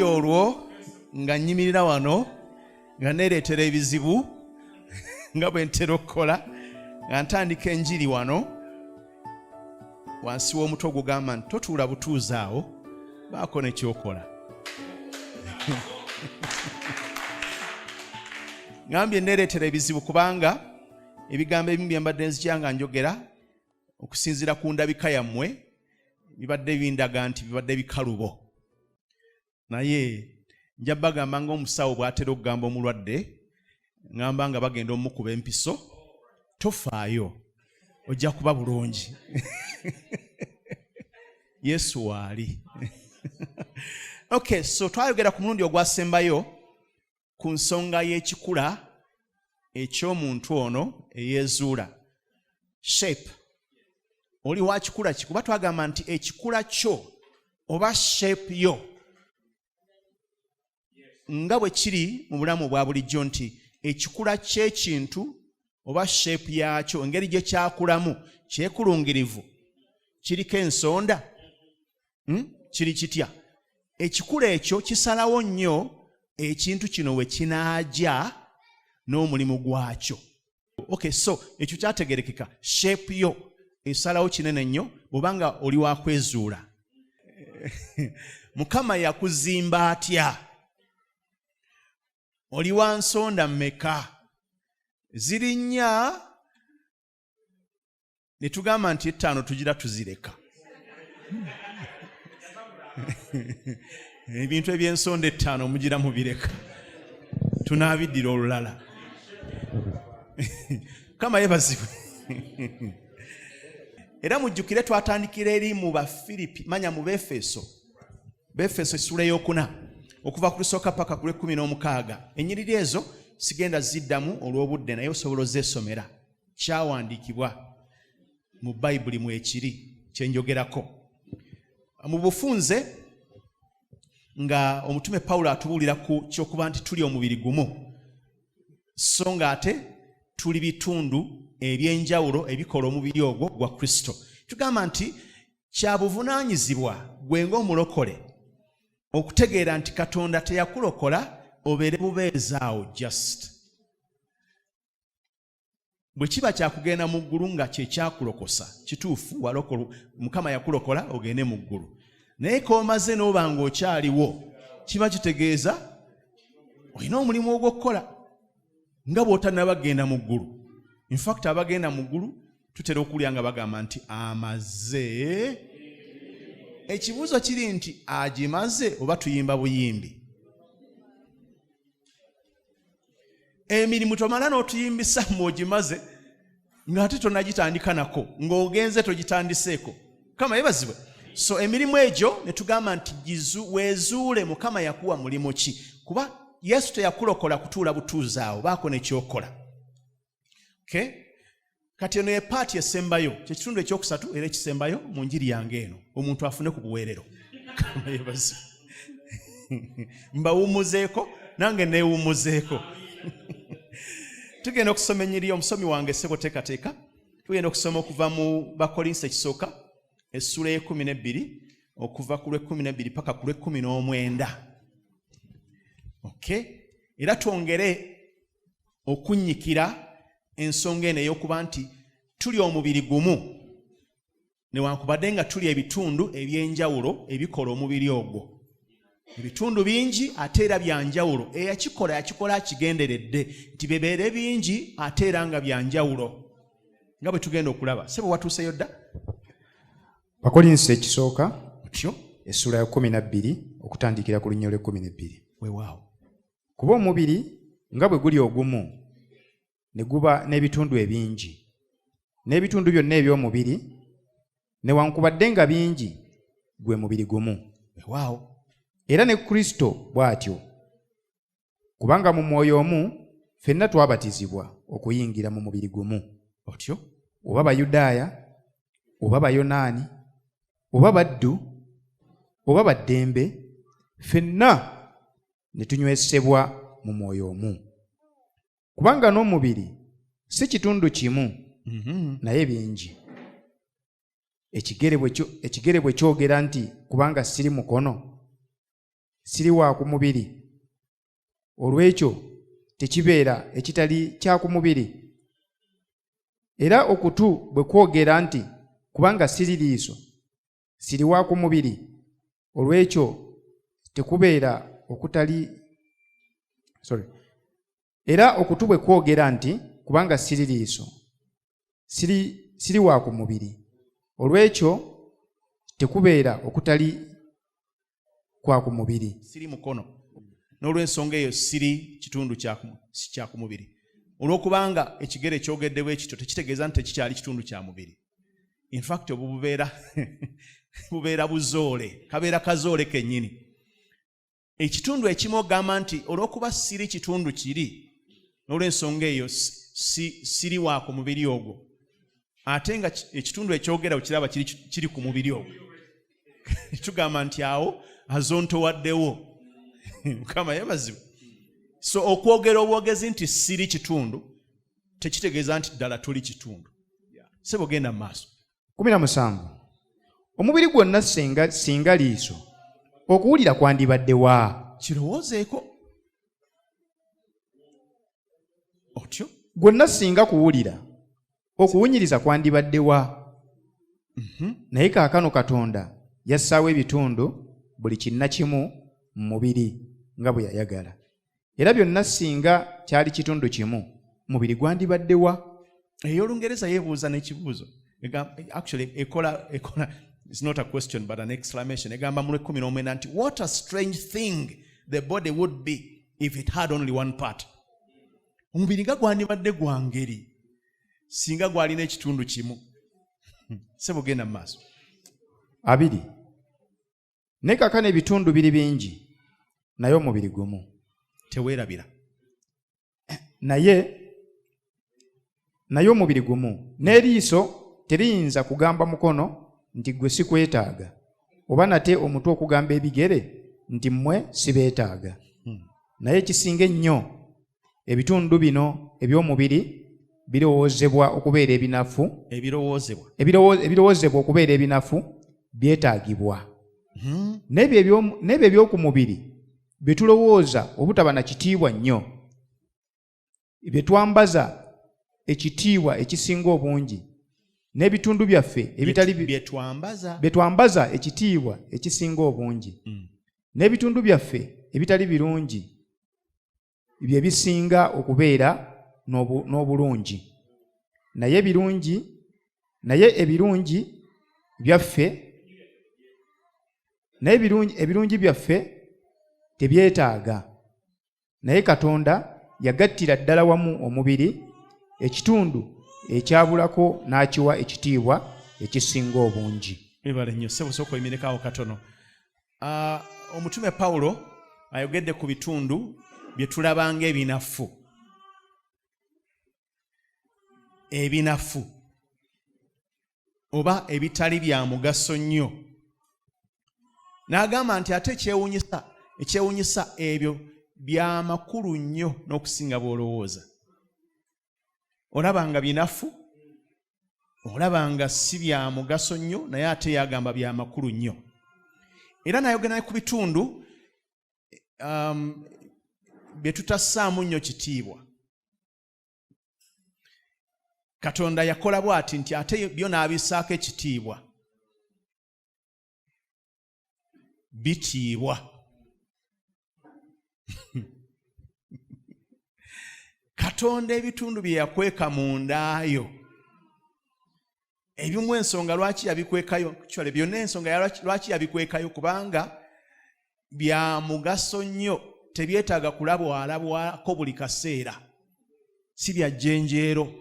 Luli olwo nga nnyimirira wano nga neereetera ebizibu nga bwe ntera okukola nga ntandika enjiri wano wansi w'omutwe ogugamba nti totuula butuuzi awo, baako ne kyokola. Ngambye neereetera ebizibu kubanga ebigambo ebimu bye mbadde nzija nga njogera okusinziira ku ndabika yammwe bibadde bindaga nti bibadde bikalubo, naye nja bagamba ng'omusawo bw'atera okugamba omulwadde, ngamba nga bagenda omukuba empiso, tofaayo, ojja kuba bulungi, Yesu waali. Okay, so twayogera ku mulundi ogwasembayo ku nsonga y'ekikula eky'omuntu ono eyeezuula, shape. Oli wa kikula ki? Kuba twagamba nti ekikula kyo oba shape yo, nga bwe kiri mu bulamu obwa bulijjo nti ekikula ky'ekintu oba shape yakyo, engeri gye kyakulamu, kyekulungirivu, kiriko ensonda, Kiri kitya? Ekikula ekyo kisalawo nnyo ekintu kino we kinaaja n'omulimu gwakyo. Okay, so ekyo kyategerekeka. Shape yo esalawo kinene nnyo bw'obanga oli wa kwezuula. Mukama yakuzimba atya? Oli wa nsonda mmeka? Ziri nnya, ne tugamba nti ettaano tugira tuzireka. Ebintu eby'ensonda ettaano mugira mubireka, tunaabiddira olulala. Kama yebazibwe. Era mujjukire twatandikira eri mu Bafiripi, manya mu Befeso, Befeso essula ey'okuna okuva ku lusooka paka ku lw'ekkumi n'omukaaga. Ennyiriri ezo sigenda ziddamu olw'obudde, naye osobola ozeesomera. Kyawandiikibwa mu Bayibuli mwekiri kyenjogerako. Mu bufunze nga omutume Pawulo atubuulira ku kyokuba nti tuli omubiri gumu, so nga ate tuli bitundu eby'enjawulo ebikola omubiri ogwo gwa Kristo. Tugamba nti kya buvunaanyizibwa gwe ng'omulokole okutegeera nti Katonda teyakulokola obeere bubeezaawo just. Bwe kiba kyakugenda mu ggulu nga kye kyakulokosa, kituufu, Mukama yakulokola ogende mu ggulu, naye k'omaze n'oba ng'okyaliwo, kiba kitegeeza olina omulimu ogw'okukola nga bw'otannaba kugenda mu ggulu. Infact, abagenda mu ggulu tutera okuwulira nga bagamba nti amaze. Ekibuuzo kiri nti agimaze oba tuyimba buyimbi? Emirimu tomala n'otuyimbisa ng'ogimaze ng'ate tonagitandika nako, ng'ogenze togitandiseeko. Mukama yebazibwe. So emirimu egyo ne tugamba nti weezuule Mukama yakuwa mulimu ki, kuba Yesu teyakulokola kutuula butuuzi awo, baako nekyokola. Okay? Kati eno ye paati esembayo, kyekitundu ekyokusatu era ekisembayo mu njiri yange eno, omuntu afune ku buweerero. Mbawummuzeeko, nange neewummuzeeko. Tugenda okusoma ennyiriri. Omusomi wange sebo teekateeka, tugenda okusoma okuva mu Bakolinso ekisooka essula ey'e12 okuva ku lw'e12 paka ku lw'e19. Okay? Era twongere okunnyikira ensonga eno ey'okuba nti tuli omubiri gumu newankubadde nga tuli ebitundu eby'enjawulo ebikola omubiri ogwo. Ebitundu bingi ate era bya njawulo. Eyakikola yakikola akigenderedde nti bibeere bingi ate era nga bya njawulo, nga bwe tugenda okulaba. Sebo, watuuseyo dda? Bakolinso ekisooka otyo essula ya 12 okutandikira ku lunya olw'e12. Weewaawo. Kuba omubiri nga bwe guli ogumu ne guba n'ebitundu ebingi, n'ebitundu byonna eby'omubiri newankubadde nga bingi, gwe mubiri gumu. Weewaawo. Era ne Kristo bw'atyo, kubanga mu mwoyo omu ffenna twabatizibwa okuyingira mu mubiri gumu, otyo oba Bayudaaya oba Bayonaani, oba baddu oba baddembe, ffenna ne tunywesebwa mu mwoyo omu. Kubanga n'omubiri si kitundu kimu, naye bingi. Ekigere bwe kyogera nti kubanga siri mukono, Siri wa ku mubiri, olw'ekyo tekibeera ekitali kya ku mubiri? Era okutu bwe kwogera nti, Kubanga siri liiso, siri wa ku mubiri, olw'ekyo tekubeera okutali, sorry. Era okutu bwe kwogera nti, Kubanga siri liiso, siri wa ku mubiri, olw'ekyo tekubeera okutali kwa ku mubiri. Siri mukono, n'olw'ensonga eyo siri kitundu kya ku mubiri. Olw'okubanga ekigere kyogedde bwe kityo, tekitegeeza nti tekikyali kitundu kya mubiri. In fact, obwo bubeera buzoole, kabeera kazoole kennyini. Ekitundu ekimu ogamba nti olw'okuba siri kitundu kiri, n'olw'ensonga eyo siri wa ku mubiri ogwo, ate nga ekitundu ekyogera okiraba kiri ku mubiri ogwo. Tugamba nti awo azontowaddewo. Mukama yebazibwe. So okwogera obwogezi nti siri kitundu tekitegeeza nti ddala tuli kitundu. Sebo, genda mu maaso. 17. Omubiri gwonna singa liiso, okuwulira kwandibadde wa? Kirowoozeeko otyo. Gwonna singa kuwulira, okuwunyiriza kwandibadde wa? Naye kaakano Katonda yassaawo ebitundu buli kinnakimu mu mubiri nga bwe yayagala. Era byonna singa kyali kitundu kimu, mubiri gwandibadde wa? Ey'Olungereza yeebuuza n'ekibuuzo. Actually ekola, it's not a question but an exclamation. Egamba mu lwekumi n'omwenda nti, "What a strange thing the body would be if it had only one part." Omubiri nga gwandibadde gwa ngeri singa gwalina ekitundu kimu. Sebo, genda mu maaso. 20. Naye kaakano ebitundu biri bingi, naye omubiri gumu. Teweerabira. Naye omubiri gumu. N'eriiso teriyinza kugamba mukono nti, "Gwe sikwetaaga," oba nate omutwe okugamba ebigere nti, "Mmwe sibeetaaga." Naye ekisinga ennyo, ebitundu bino eby'omubiri birowoozebwa okubeera ebinafu, ebirowoozebwa, ebirowoozebwa okubeera ebinafu byetaagibwa. N'ebyo eby'oku mubiri bye tulowooza obutaba na kitiibwa nnyo, bye twambaza ekitiibwa ekisinga obungi, n'ebitundu byaffe ebitali bye twambaza, bye twambaza ekitiibwa ekisinga obungi, n'ebitundu byaffe ebitali birungi bye bisinga okubeera n'obulungi, naye ebirungi byaffe tebyetaaga. Naye Katonda yagattira ddala wamu omubiri, ekitundu ekyabulako n'akiwa ekitiibwa ekisinga obungi. Webale nnyo, ssebo. Sooka oyimireko awo katono. Ah, omutume Pawulo ayogedde ku bitundu bye tulaba ng'ebinafu, ebinafu oba ebitali bya mugaso nnyo, n'agamba nti ate ekyewunyisa ebyo bya makulu nnyo n'okusinga bw'olowooza. Olaba nga binafu, olaba nga si bya mugaso nnyo, naye ate yagamba bya makulu nnyo. Era n'ayogera ku bitundu bye tutassaamu nnyo kitiibwa. Katonda yakola bw'ati nti ate byo n'abissaako ekitiibwa, bitiibwa. Katonda ebitundu bye yakweka mu ndaayo ebimu, ensonga lwaki yabikwekayo, actually byonna ensonga lwaki yabikwekayo, kubanga bya mugaso nnyo, tebyetaaga kulabwalabwako buli kaseera, si bya jjenjeero.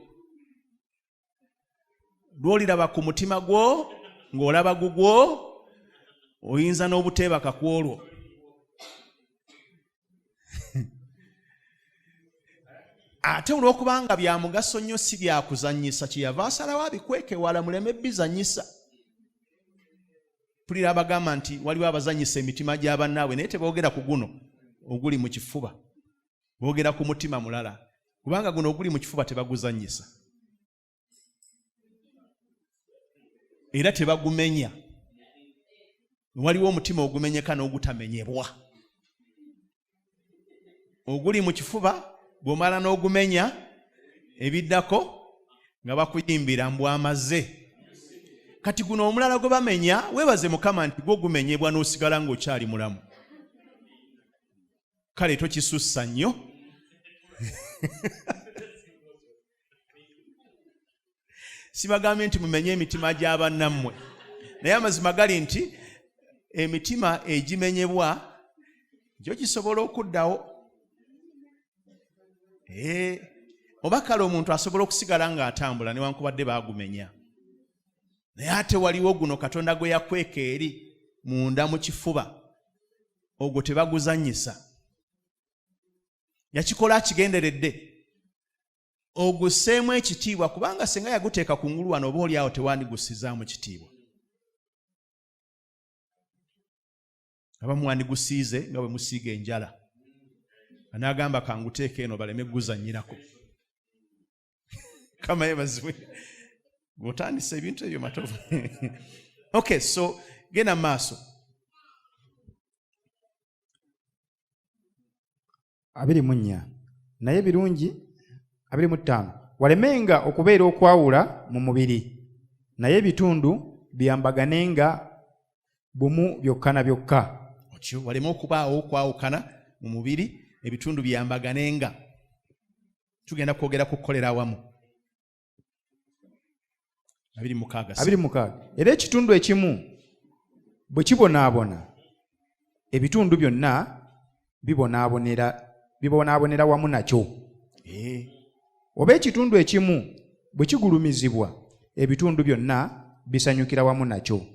Lw'oliraba ku mutima gwo ng'olaba gugwo, oyinza n'obuteebaka ku olwo. Ate olw'okubanga bya mugaso nnyo, si byakuzannyisa, kyeyava asalawo abikweke wala muleme bizannyisa. Mpulira abagamba nti waliwo abazannyisa emitima gya bannaabwe, naye teboogera ku guno oguli mu kifuba, boogera ku mutima mulala, kubanga guno oguli mu kifuba tebaguzannyisa era tebagumenya. Waliwo omutima ogumenyeka n'ogutamenyebwa. Oguli mu kifuba bw'omala n'ogumenya, ebiddako nga bakuyimbira mbu amaze. Kati guno omulala gwe bamenya, weebaze Mukama nti gwo gumenyebwa n'osigala ng'okyali mulamu. Kale tokisussa nnyo. Sibagambye nti mumenye emitima gya bannammwe, naye amazima gali nti emitima egimenyebwa gyo gisobola okuddawo. Eh, oba kale omuntu asobola okusigala ng'atambula newankubadde baagumenya, naye ate waliwo guno Katonda gwe yakweka eri munda mu kifuba, ogwo tebaguzannyisa. Yakikola akigenderedde ogusseemu ekitiibwa, kubanga singa yaguteeka ku ngulu wano, oba oli awo tewandigussizaamu kitiibwa. Abamu wandigusiize nga bwe musiiga enjala, anaagamba kanguteeka eno baleme kuguzannyirako. Kama yebazibwe, bw'otandise ebintu ebyo matovu. Okay, so genda mu maaso. 24, naye birungi. 25, walemenga okubeera okwawula mu mubiri, naye ebitundu biyambaganenga bumu byokka na byokka. Otyo waleme okubaawo okwawukana mu mubiri, ebitundu byambaganenga. Tugenda kwogera ku kukolera awamu. 26. 26, era ekitundu ekimu bwe kibonaabona, ebitundu byonna bibonaabonera wamu nakyo. Oba ekitundu ekimu bwe kigulumizibwa, ebitundu byonna bisanyukira wamu nakyo.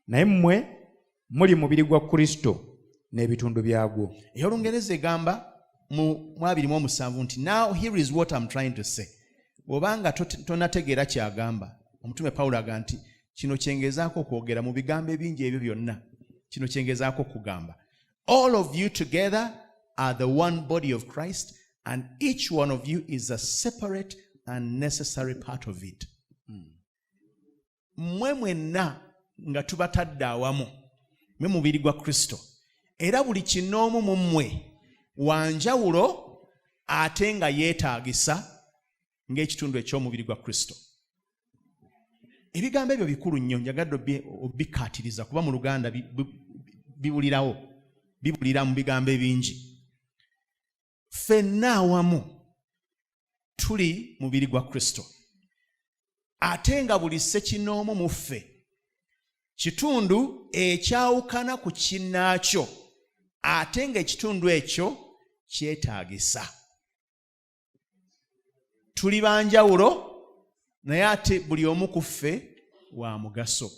Naye mmwe muli mubiri gwa Kristo n'ebitundu byagwo. Ey'Olungereza egamba mu 27 nti, now here is what I'm trying to say. Bw'obanga tonategeera kyagamba omutume Pawulo, aga nti kino kyengezaako okwogera mu bigambo ebingi ebyo byonna, kino kyengezaako okugamba: all of you together are the one body of Christ, and each one of you is a separate and necessary part of it. Mmwe mwenna nga tubatadde awamu, mwe mubiri gwa Kristo, era buli kinoomu mu mmwe wanjawulo ate nga yeetaagisa ng'ekitundu eky'omubiri gwa Kristo. Ebigambo ebyo bikulu nnyo, njagadde obikkaatiriza kuba mu Luganda biwulirawo, bibulira mu bigambo ebingi. Ffenna awamu tuli mubiri gwa Kristo, ate nga buli ssekinoomu mu ffe kitundu ekyawukana ku kinnaakyo, ate ng'ekitundu ekyo kyetaagisa. Tuli banjawulo, naye ate buli omu ku ffe wa mugaso.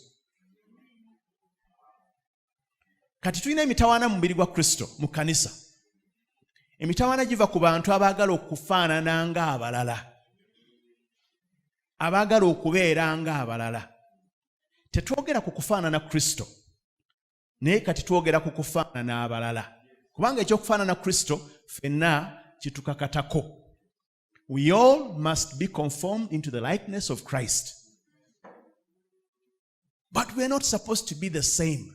Kati tulina emitawaana mu mubiri gwa Kristo, mu kkanisa. Emitawaana giva ku bantu abaagala okufaanana ng'abalala, abaagala okubeera ng'abalala. Tetwogera ku kufaanana Kristo, naye kati twogera ku kufaanana abalala, kubanga ekyokufaanana Kristo ffenna kitukakatako. We all must be conformed into the likeness of Christ, but we are not supposed to be the same.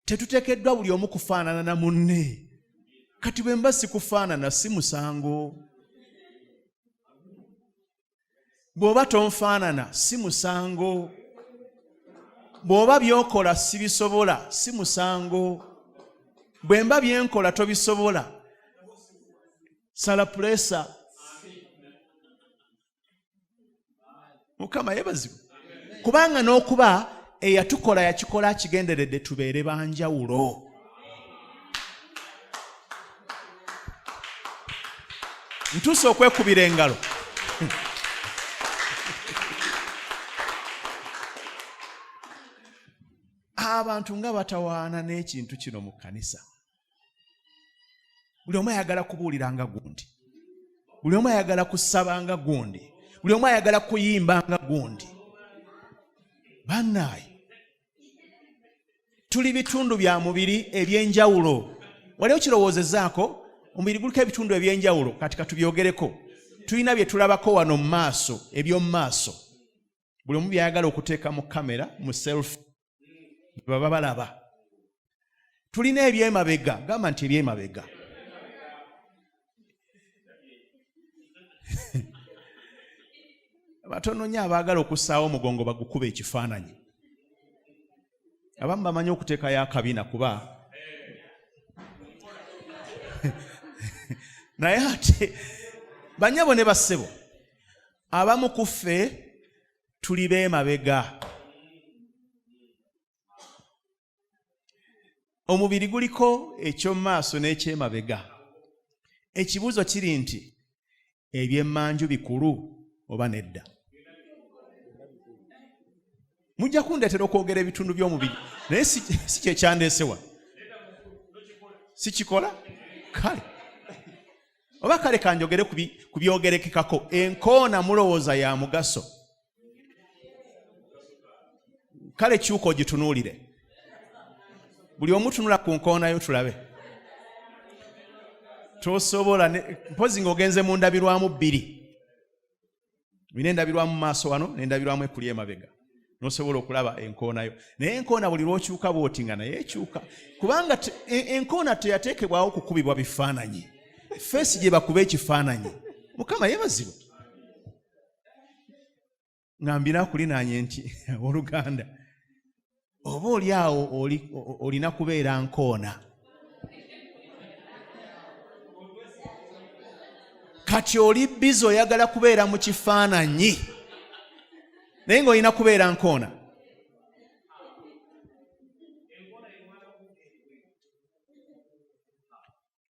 Tetuteekeddwa buli omu kufaanana na munne. Kati bwe mba sikufaanana, si musango. Bw'oba tonfaanana, si musango. Bw'oba by'okola sibisobola, si musango. Bwe mba byenkola tobisobola, sala pressure. Mukama yeebazibwe, kubanga n'okuba eyatukola yakikola akigenderedde tubeere banjawulo. Ntuuse okwekubira engalo. Abantu nga batawaana n'ekintu kino mu kkanisa. Buli omu ayagala kubuulira nga gundi, buli omu ayagala kusaba nga gundi, buli omu ayagala kuyimba nga gundi. Bannaaye, tuli bitundu bya mubiri ebyenjawulo. Wali okirowoozezaako? Omubiri guliko ebitundu ebyenjawulo. Kati katubyogereko. Tulina bye tulabako wano mu maaso, eby'omu maaso, buli omu byayagala okuteeka mu kamera, mu selfie baba balaba. Tulina ebyemabega. Gamba nti ebyemabega. Batono nnyo abaagala okussaawo omugongo bagukuba ekifaananyi. Abamu bamanyi okuteekayo akabina kuba naye ate banyabo ne bassebo abamu ku ffe tuli beemabega. Omubiri guliko eky'omu maaso n'ekyemabega. Ekibuuzo kiri nti eby'emmanju bikulu oba nedda? Mujja kundeetera okwogera ebitundu by'omubiri naye si kyekyandeesewa sikikola kale oba kale kanjogere ku byogerekekako. Enkoona mulowooza ya mugaso? Kale kyuka ogitunuulire, buli omu tunula ku nkoonayo tulabe. Tosobola mpozi ng'ogenze mu ndabirwamu bbiri, olina endabirwamu mu maaso wano n'endabirwamu ekuli emabega, n'osobola okulaba enkoonayo. Naye enkoona buli lw'okyuka bw'oti nga naye ekyuka, kubanga enkoona teyateekebwawo kukubibwa bifaananyi, feesi gye bakuba ekifaananyi. Mukama yeebazibwe. Nga mbina akulinaanye nti oluganda oba oli awo olina kubeera nkoona. Kati oli bizi oyagala kubeera mu kifaananyi naye ng'olina kubeera nkoona.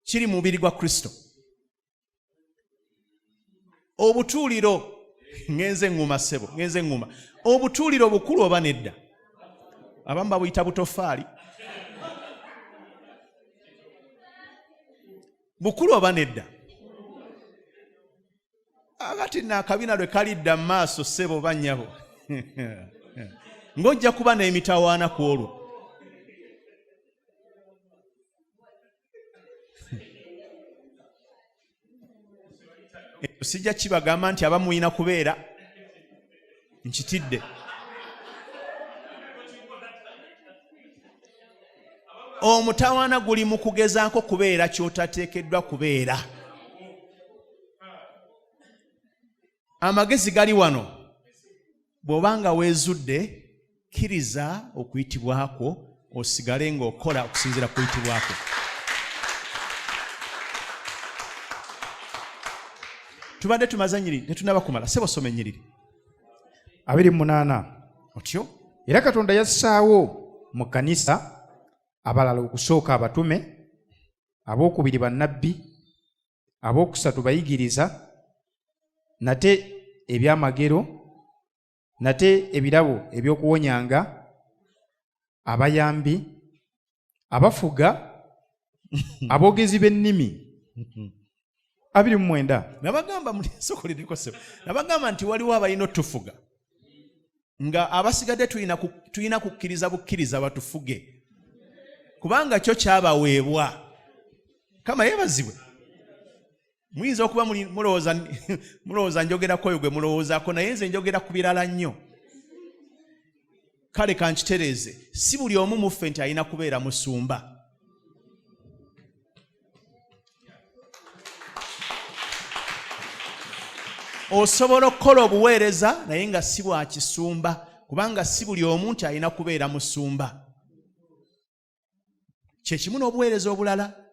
Kiri mu mubiri gwa Kristo. Obutuuliro ngenze ŋŋuma ssebo, ngenze ŋŋuma. Obutuuliro bukulu oba nedda? Abamu babuyita butofaali. Bukulu oba nedda? Akati nno akabina lwe kalidda mu maaso ssebo oba nnyabo, ng'ojja kuba n'emitawaana ku olwo. Sijja kibagamba nti abamu mulina kubeera nkitidde. Omutawaana guli mu kugezaako kubeera ky'otateekeddwa kubeera. Amagezi gali wano. Bw'oba nga weezudde, kkiriza okuyitibwa kwo osigale ng'okola okusinziira ku kuyitibwa kwo. Tubadde tumaze ennyiriri, tetunnaba kumala. Ssebo soma ennyiriri. 28. Otyo. Era Katonda yassaawo mu kkanisa abalala okusooka abatume, abookubiri bannabbi, abookusatu bayigiriza, nate ebyamagero, nate ebirabo eby'okuwonyanga, abayambi, abafuga, aboogezi b'ennimi. 29. Nabagamba musokolereko ssebo, nabagamba nti waliwo abalina otufuga nga abasigadde tulina kukkiriza bukkiriza batufuge, kubanga kyo kyabaweebwa. Kama yeebazibwe. Muyinza okuba mulowooza njogerako oyo gwe mulowoozaako, naye nze njogera ku birala nnyo. Kale kankitereeze, si buli omu muffe nti alina kubeera musumba. Osobola okukola obuweereza naye nga si bwa kisumba, kubanga si buli omu nti alina kubeera musumba. Kye kimu n'obuweereza obulala,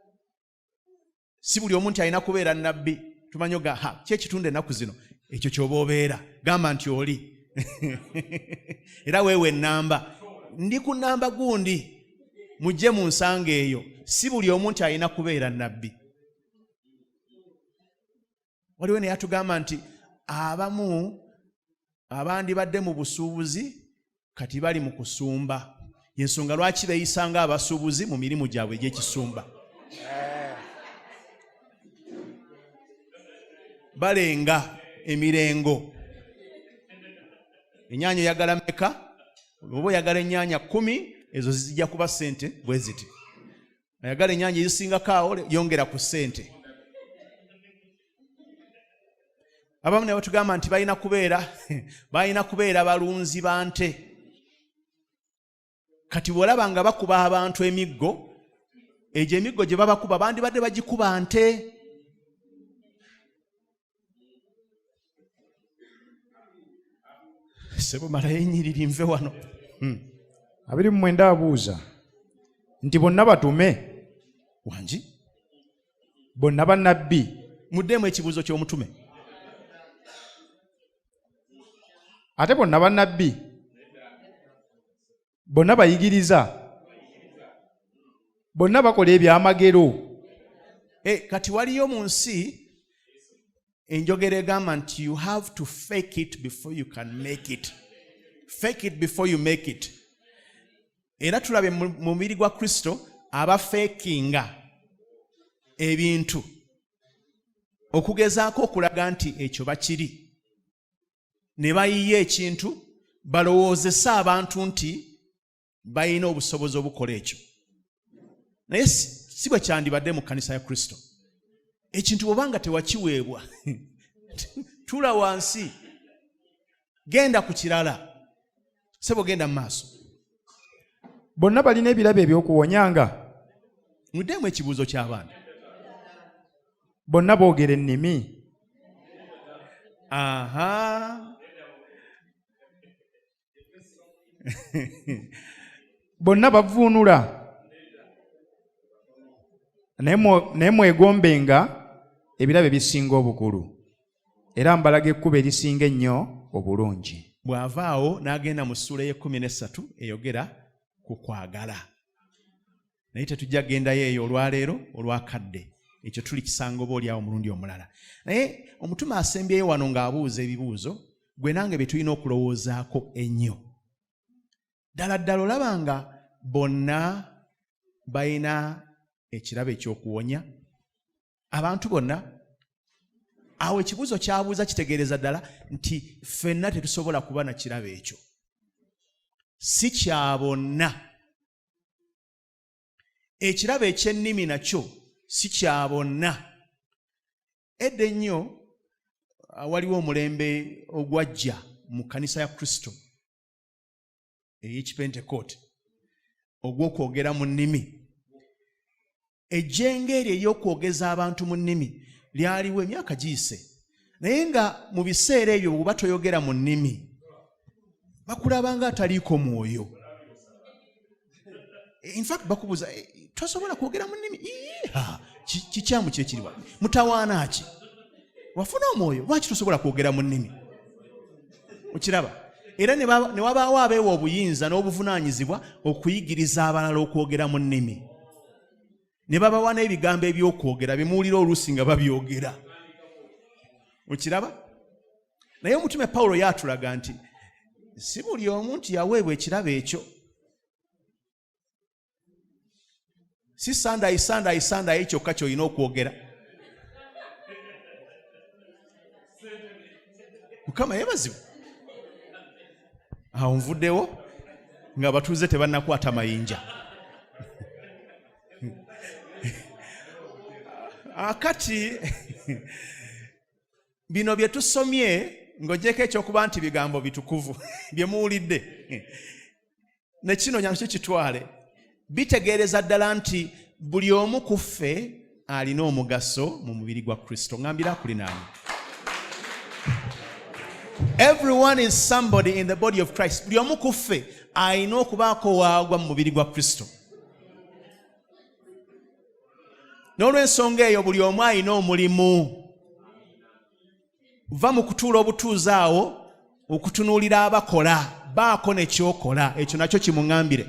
si buli omu nti alina kubeera nnabbi. Tumanyi oga ha kyekitundu ennaku zino, ekyo kyoba obeera, gamba nti oli era weewe ennamba, ndi ku nnamba gundi, mujje mu nsanga eyo. Si buli omu nti alina kubeera nnabbi. Waliwo naye atugamba nti abamu abandibadde mu busuubuzi kati bali mu kusumba, yensonga lwaki beeyisa nga abasuubuzi mu mirimu gyabwe egy'ekisumba. Balenga emirengo. Enyaanya oyagala meka? Oba oyagala enyaanya 10, ezo zijja kuba ssente bwe ziti. Ayagala enyaanya ezisingako awo, yongera ku ssente. Abamu ne batugamba nti balina kubeera balunzi ba nte. Kati bw'olaba nga bakuba abantu emiggo, egyo emiggo gye babakuba bandibadde bagikuba nte. Sebo, malayo ennyiriri nve wano. 29 abuuza nti bonna batume? Wangi. Bonna bannabbi? Muddeemu ekibuuzo ky'omutume. Ate bonna bannabbi? Bonna bayigiriza? Bonna bakola ebyamagero? Kati waliyo mu nsi enjogera egamba nti you have to fake it before you can make it, fake it before you make it. Era tulabye mu mubiri gwa Kristo abafeekinga ebintu okugezaako okulaga nti ekyo bakiri, ne bayiya ekintu balowoozese abantu nti balina obusobozi obukola ekyo. Naye si bwe kyandibadde mu kkanisa ya Kristo. Ekintu bw'obanga tewakiweebwa, tuula wansi, genda ku kirala. Sebo, genda mu maaso. Bonna balina ebirabo eby'okuwonyanga? Muddeemu ekibuuzo ky'abaana. Bonna boogera ennimi? Aha. Bonna bavuunula? Naye mwegombenga ebirabo ebisinga obukulu, era mbalaga ekkubo erisinga ennyo obulungi. Bw'ava awo n'agenda mu ssuula ey'e13 eyogera ku kwagala, naye tetujja kugendayo eyo olwaleero olwakadde. Ekyo tuli kisanga oba oliawo omulundi omulala. Naye omutume asembyeyo wano ng'abuuza ebibuuzo gwe nange bye tulina okulowoozaako ennyo ddala ddala. Olaba nga bonna balina ekirabo ekyokuwonya? Abantu bonna? Awo ekibuuzo kyabuuza kitegeereza ddala nti ffenna tetusobola kuba na kirabo ekyo, si kya bonna. Ekirabo eky'ennimi nakyo si kya bonna. Edda ennyo waliwo omulembe ogwajja mu kkanisa ya Kristo ey'Ekipentekote ogw'okwogera mu nnimi. Ejjenga eryo ery'okwogeza abantu mu nnimi lyaliwo emyaka giyise, naye nga mu biseera ebyo bw'oba toyogera mu nnimi bakulaba nga ataliiko mwoyo. In fact bakubuuza, "Tosobola kwogera mu nnimi? Kikyamu ki ekiriwa? Mutawaana ki? Wafuna omwoyo? Lwaki tosobola kwogera mu nnimi?" Okiraba? Era ne wabaawo abeewa obuyinza n'obuvunaanyizibwa okuyigiriza abalala okwogera mu nnimi, ne babawa n'ebigambo ebyokwogera bimuwulira oluusi nga babyogera. Okiraba? Naye omutume Pawulo yaatulaga nti si buli omu nti yaweebwa ekirabo ekyo. Si sandayi sandayi sandayi kyokka kyolina okwogera. Mukama yebazibwe. Awo nvuddewo ng'abatuuze tebannakwata mayinja. Akati bino bye tusomye, ng'ogyeko ekyokuba nti bigambo bitukuvu bye muwulidde, ne kino nakyo kitwale, bitegeereza ddala nti buli omu ku ffe alina omugaso mu mubiri gwa Kristo. Ŋŋambira akulinaanye, everyone is somebody in the body of Christ. Buli omu ku ffe alina okubaako waagwa mu mubiri gwa Kristo. N'olw'ensonga eyo buli omu alina omulimu. Va mu kutuula obutuuzi awo okutunuulira abakola, baako ne kyokola. Ekyo nakyo kimuŋŋambire.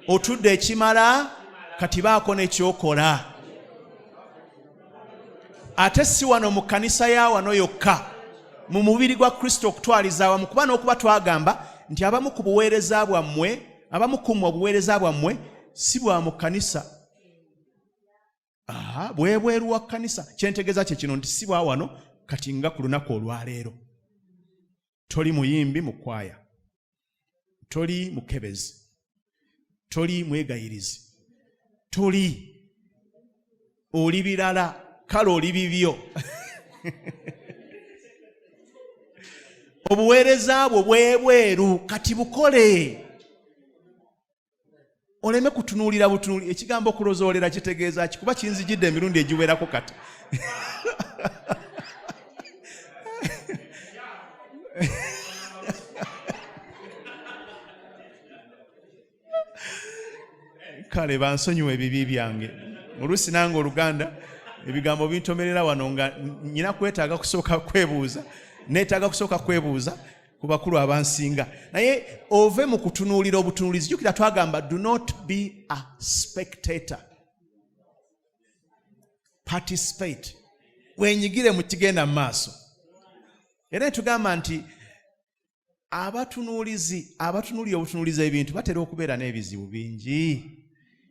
Otudde ekimala, kati baako ne kyokola. Ate si wano mu kkanisa ya wano yokka, mu mubiri gwa Kristo okutwaliza awamu, kuba n'okuba twagamba nti abamu ku buweereza bwammwe, abamu ku mmwe obuweereza bwammwe si bwa mu kkanisa, bwebweru wa kkanisa. Kyentegeeza kye kino nti si bwa wano. Kati nga ku lunaku olwaleero toli muyimbi mu kwaya, toli mukebezi, toli mwegayirizi, toli, oli birala, kale oli bibyo. Obuweereza bwo bwebweru, kati bukole. Oleme kutunuulira butunuuli. Ekigambo okulozoolera kitegeeza ki? Kuba kinzijidde emirundi egiwerako kati. Kale bansonyiwa ebibi byange. Oluusi nange Oluganda ebigambo bintomerera wano nga nyina kwetaaga kusooka kwebuuza, neetaaga kusooka kwebuuza ku bakulu abansinga. Naye ove mu kutunuulira obutunuulizi. Jjukira twagamba, do not be a spectator, participate, wenyigire mu kigenda mu maaso. Era netugamba nti abatunuulizi abatunuulira obutunuulizi ebintu batera okubeera n'ebizibu bingi.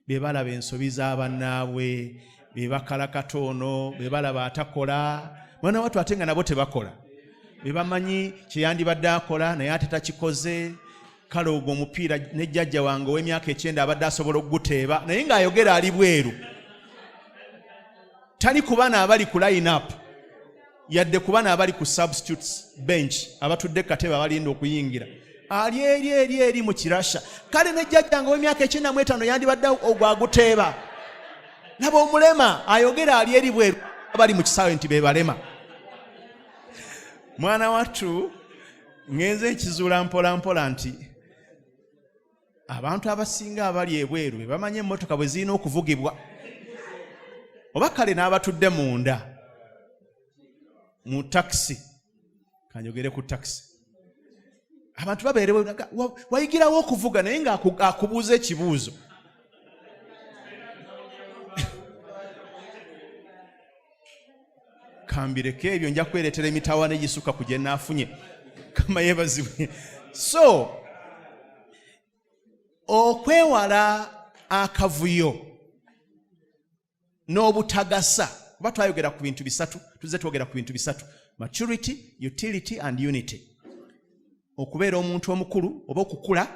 Be balaba ensobi za bannaabwe, be bakalakata ono, be balaba atakola mwana wattu ate nga nabo tebakola, be bamanyi kye yandibadde akola naye ate takikoze. Kale ogwo omupiira ne jjajja wange ow'emyaka 90 abadde asobola okuguteeba, naye ng'ayogera ali bweru, tali ku bana abali ku line up, yadde ku bana abali ku substitutes bench abatudde katebe abalinda okuyingira, ali eri eri eri mu kirasha. Kale ne jjajjange ow'emyaka 95 yandibadde ogwo aguteeba. Laba omulema ayogera ali eri bweru, abali mu kisaawe nti be balema. Mwana wattu, ŋŋenze nkizuula mpola mpola nti abantu abasinga abali ebweru be bamanyi emmotoka bwe zirina okuvugibwa, oba kale n'abatudde munda mu takisi. Kanjogere ku takisi, abantu babeerewo wayigirawo okuvuga, naye nga akubuuza ekibuuzo. Kambireko ebyo, nja kwereetera emitawaana egisukka ku gye naafunye. Kama yeebazibwe. So okwewala akavuyo n'obutagasa, kuba twayogera ku bintu bisatu, tuzze twogera ku bintu bisatu: maturity, utility and unity. Okubeera omuntu omukulu oba okukula,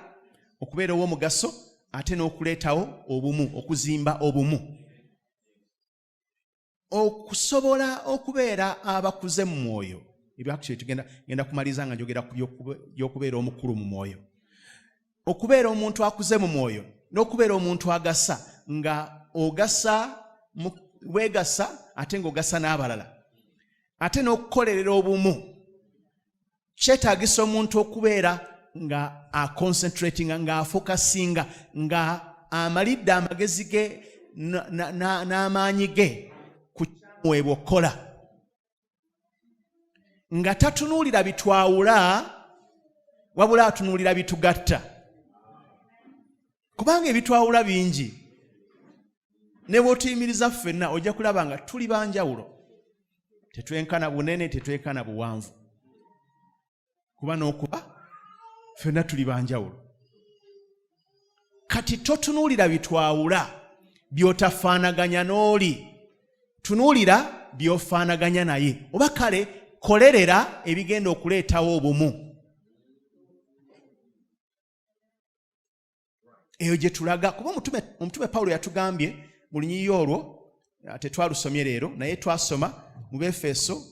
okubeera ow'omugaso, ate n'okuleetawo obumu, okuzimba obumu. Okusobola okubeera abakuze mu mwoyo, ebyo actually tugenda ngenda kumaliriza nga njogera ku by'okubeera omukulu mu mwoyo. Okubeera omuntu akuze mu mwoyo n'okubeera omuntu agasa, nga ogasa weegasa ate ng'ogasa n'abalala, ate n'okukolerera obumu, kyetaagisa omuntu okubeera nga aconcentratinga, nga afocusinga, nga amalidde amagezi ge n'amaanyi ge ku kyamuweebwa okukola, nga tatunuulira bitwawula, wabula atunuulira bitugatta, kubanga ebitwawula bingi. Ne bw'otuyimiriza ffenna, ojja kulaba nga tuli banjawulo, tetwenkana bunene, tetwenkana buwanvu, kuba n'okuba ffenna tuli banjawulo. Kati totunuulira bitwawula by'otafaanaganya n'oli, tunuulira by'ofaanaganya naye, oba kale kolerera ebigenda okuleetawo obumu. Eyo gye tulaga, kuba omutume Pawulo yatugambye mu lunyiriri olwo, tetwalusomye leero, naye twasoma mu Befeso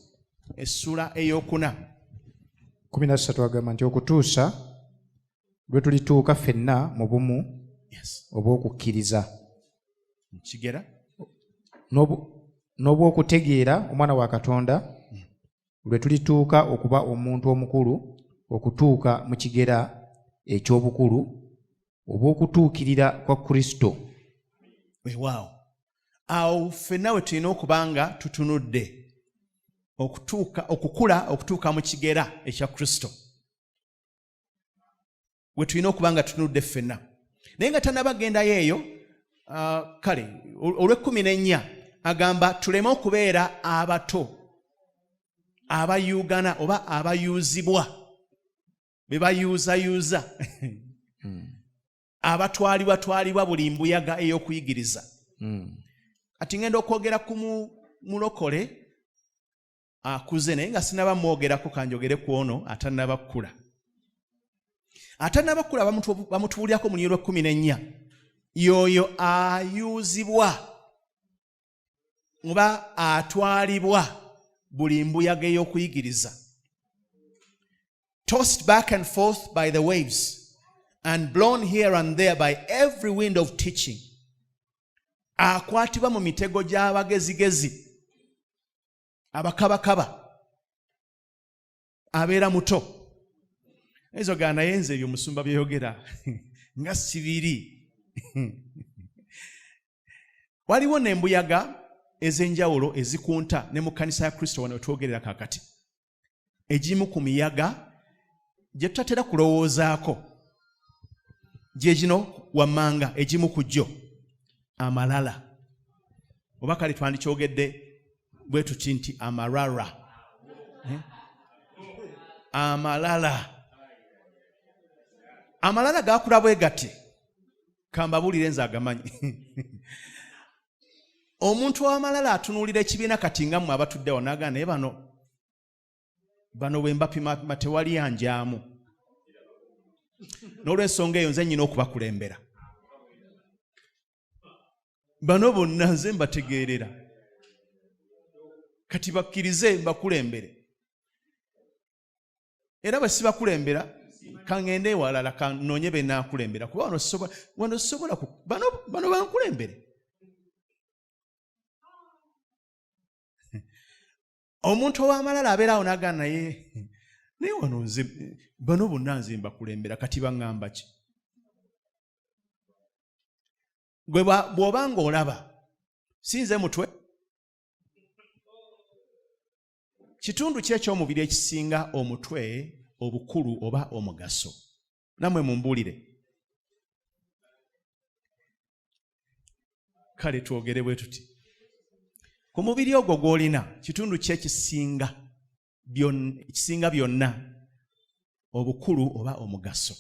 essula 4. 13 agamba nti okutuusa lwe tulituuka ffenna mu bumu obw'okukkiriza Kigera. N'obw'okutegeera omwana wa Katonda, lwe tulituuka okuba omuntu omukulu okutuuka mu kigera eky'obukulu obw'okutuukirira kwa Kristo. Weewaawo, awo ffenna we tulina okuba nga tutunudde okutuuka, okukula okutuuka mu kigera ekya Kristo, we tulina okuba nga tutunudde ffenna. Naye nga tanaba gendayo eyo, kale olw'ekumi n'ennya agamba tuleme okubeera abato abayuugana oba abayuuzibwa, be bayuuzayuuza, abatwalibwa twalibwa buli mbuyaga ey'okuyigiriza. Kati ngenda okwogera ku mulokole akuze, naye nga sinaba mwogerako, kanjogere ku ono atannaba kkula. Atannaba kkula bamutubuulyako mu lunyiriri lw'ekumi n'ennya, y'oyo ayuuzibwa oba atwalibwa buli mbuyaga ey'okuyigiriza, tossed back and forth by the waves. And blown here and there by every wind of teaching. Akwatibwa mu mitego gy'abagezigezi abakabakaba abeera muto. Ezo ga naye nze ebyo musumba byeyogera nga sibiri. Waliwo n'embuyaga ez'enjawulo ezikunta ne mu kkanisa ya Kristo wano wetwogerera kaakati. Egimu ku miyaga gye tutatera kulowoozaako gye gino wammanga. Egimu ku gyo amalala, oba kale twandikyogedde bwe tuti nti amarara. Eh? Amalala, amalala gakula bwe gati. Kambabuulire, nze agamanyi. Omuntu w'amalala atunuulira ekibiina kati nga mmwe abatuddewo n'agamba, naye bano bwe mbapima tewali anjaamu, n'olw'ensonga eyo nze nnyina okubakulembera. Bano bonna nze mbategeerera, kati bakkirize mbakulembere, era bwe sibakulembera kaŋŋende ewalala kanoonye be naakulembera, kuba wano sobola bano bankulembere. Omuntu ow'amalala abeera awo n'agamba, naye wano nze bano bonna nze mbakulembera, kati baŋŋamba ki? Gwe bw'oba ng'olaba si nze mutwe, kitundu ki eky'omubiri ekisinga omutwe obukulu oba omugaso? Nammwe mumbuulire. Kale twogere bwe tuti, ku mubiri ogwo gw'olina, kitundu ki ekisinga byonna obukulu oba omugaso?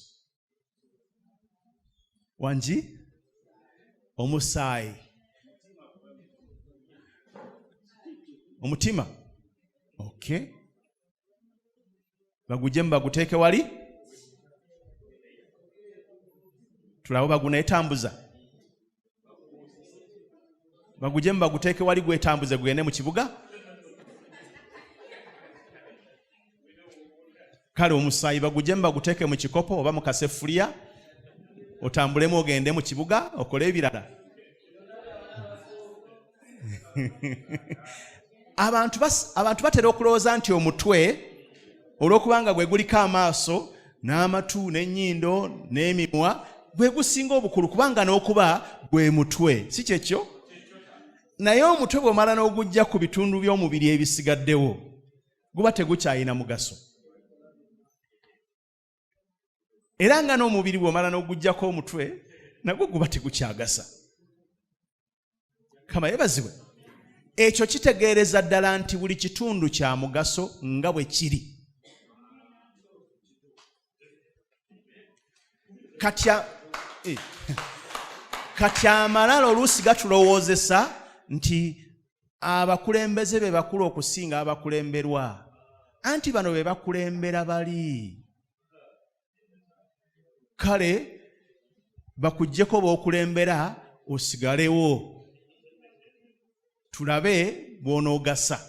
Wangi? Omusaayi, omutima. Okay, bagujjemu baguteeke wali tulabe baguneetambuza. Bagujjemu baguteeke wali gwetambuze gugende mu kibuga. Kale omusaayi bagujjemu baguteeke mu kikopo oba mu kasefuliya, otambulemu ogende mu kibuga okole ebirala. Abantu batera okulowooza nti omutwe, olw'okubanga gwe guliko amaaso n'amatu n'ennyindo n'emimwa, gwe gusinga obukulu, kubanga n'okuba gwe mutwe. Si kyekyo? Naye omutwe bw'omala n'ogujja ku bitundu by'omubiri ebisigaddewo, guba tegukyalina mugaso. Era nga n'omubiri bw'omala n'oguggyako omutwe, nagwo guba tegukyagasa. Kama yebazibwe. Ekyo kitegeereza ddala nti buli kitundu kya mugaso nga bwe kiri. Kati amalala oluusi gatulowoozesa nti abakulembeze be bakulu okusinga abakulemberwa, anti bano be bakulembera bali. Kale bakuggyeko b'okulembera, osigalewo tulabe bw'onoogasa.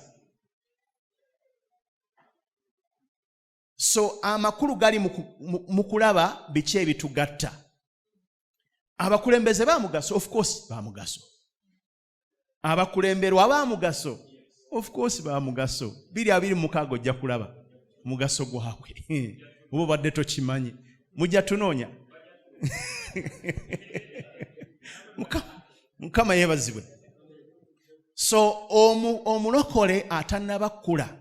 So amakulu gali mu kulaba biki ebitugatta. Abakulembeze ba mugaso, of course ba mugaso. Abakulemberwa ba mugaso, of course ba mugaso. 2026 ojja kulaba mugaso gwabwe, oba obadde tokimanyi. Mujja tunoonya. Mukama yeebazibwe. So omulokole atannaba kkula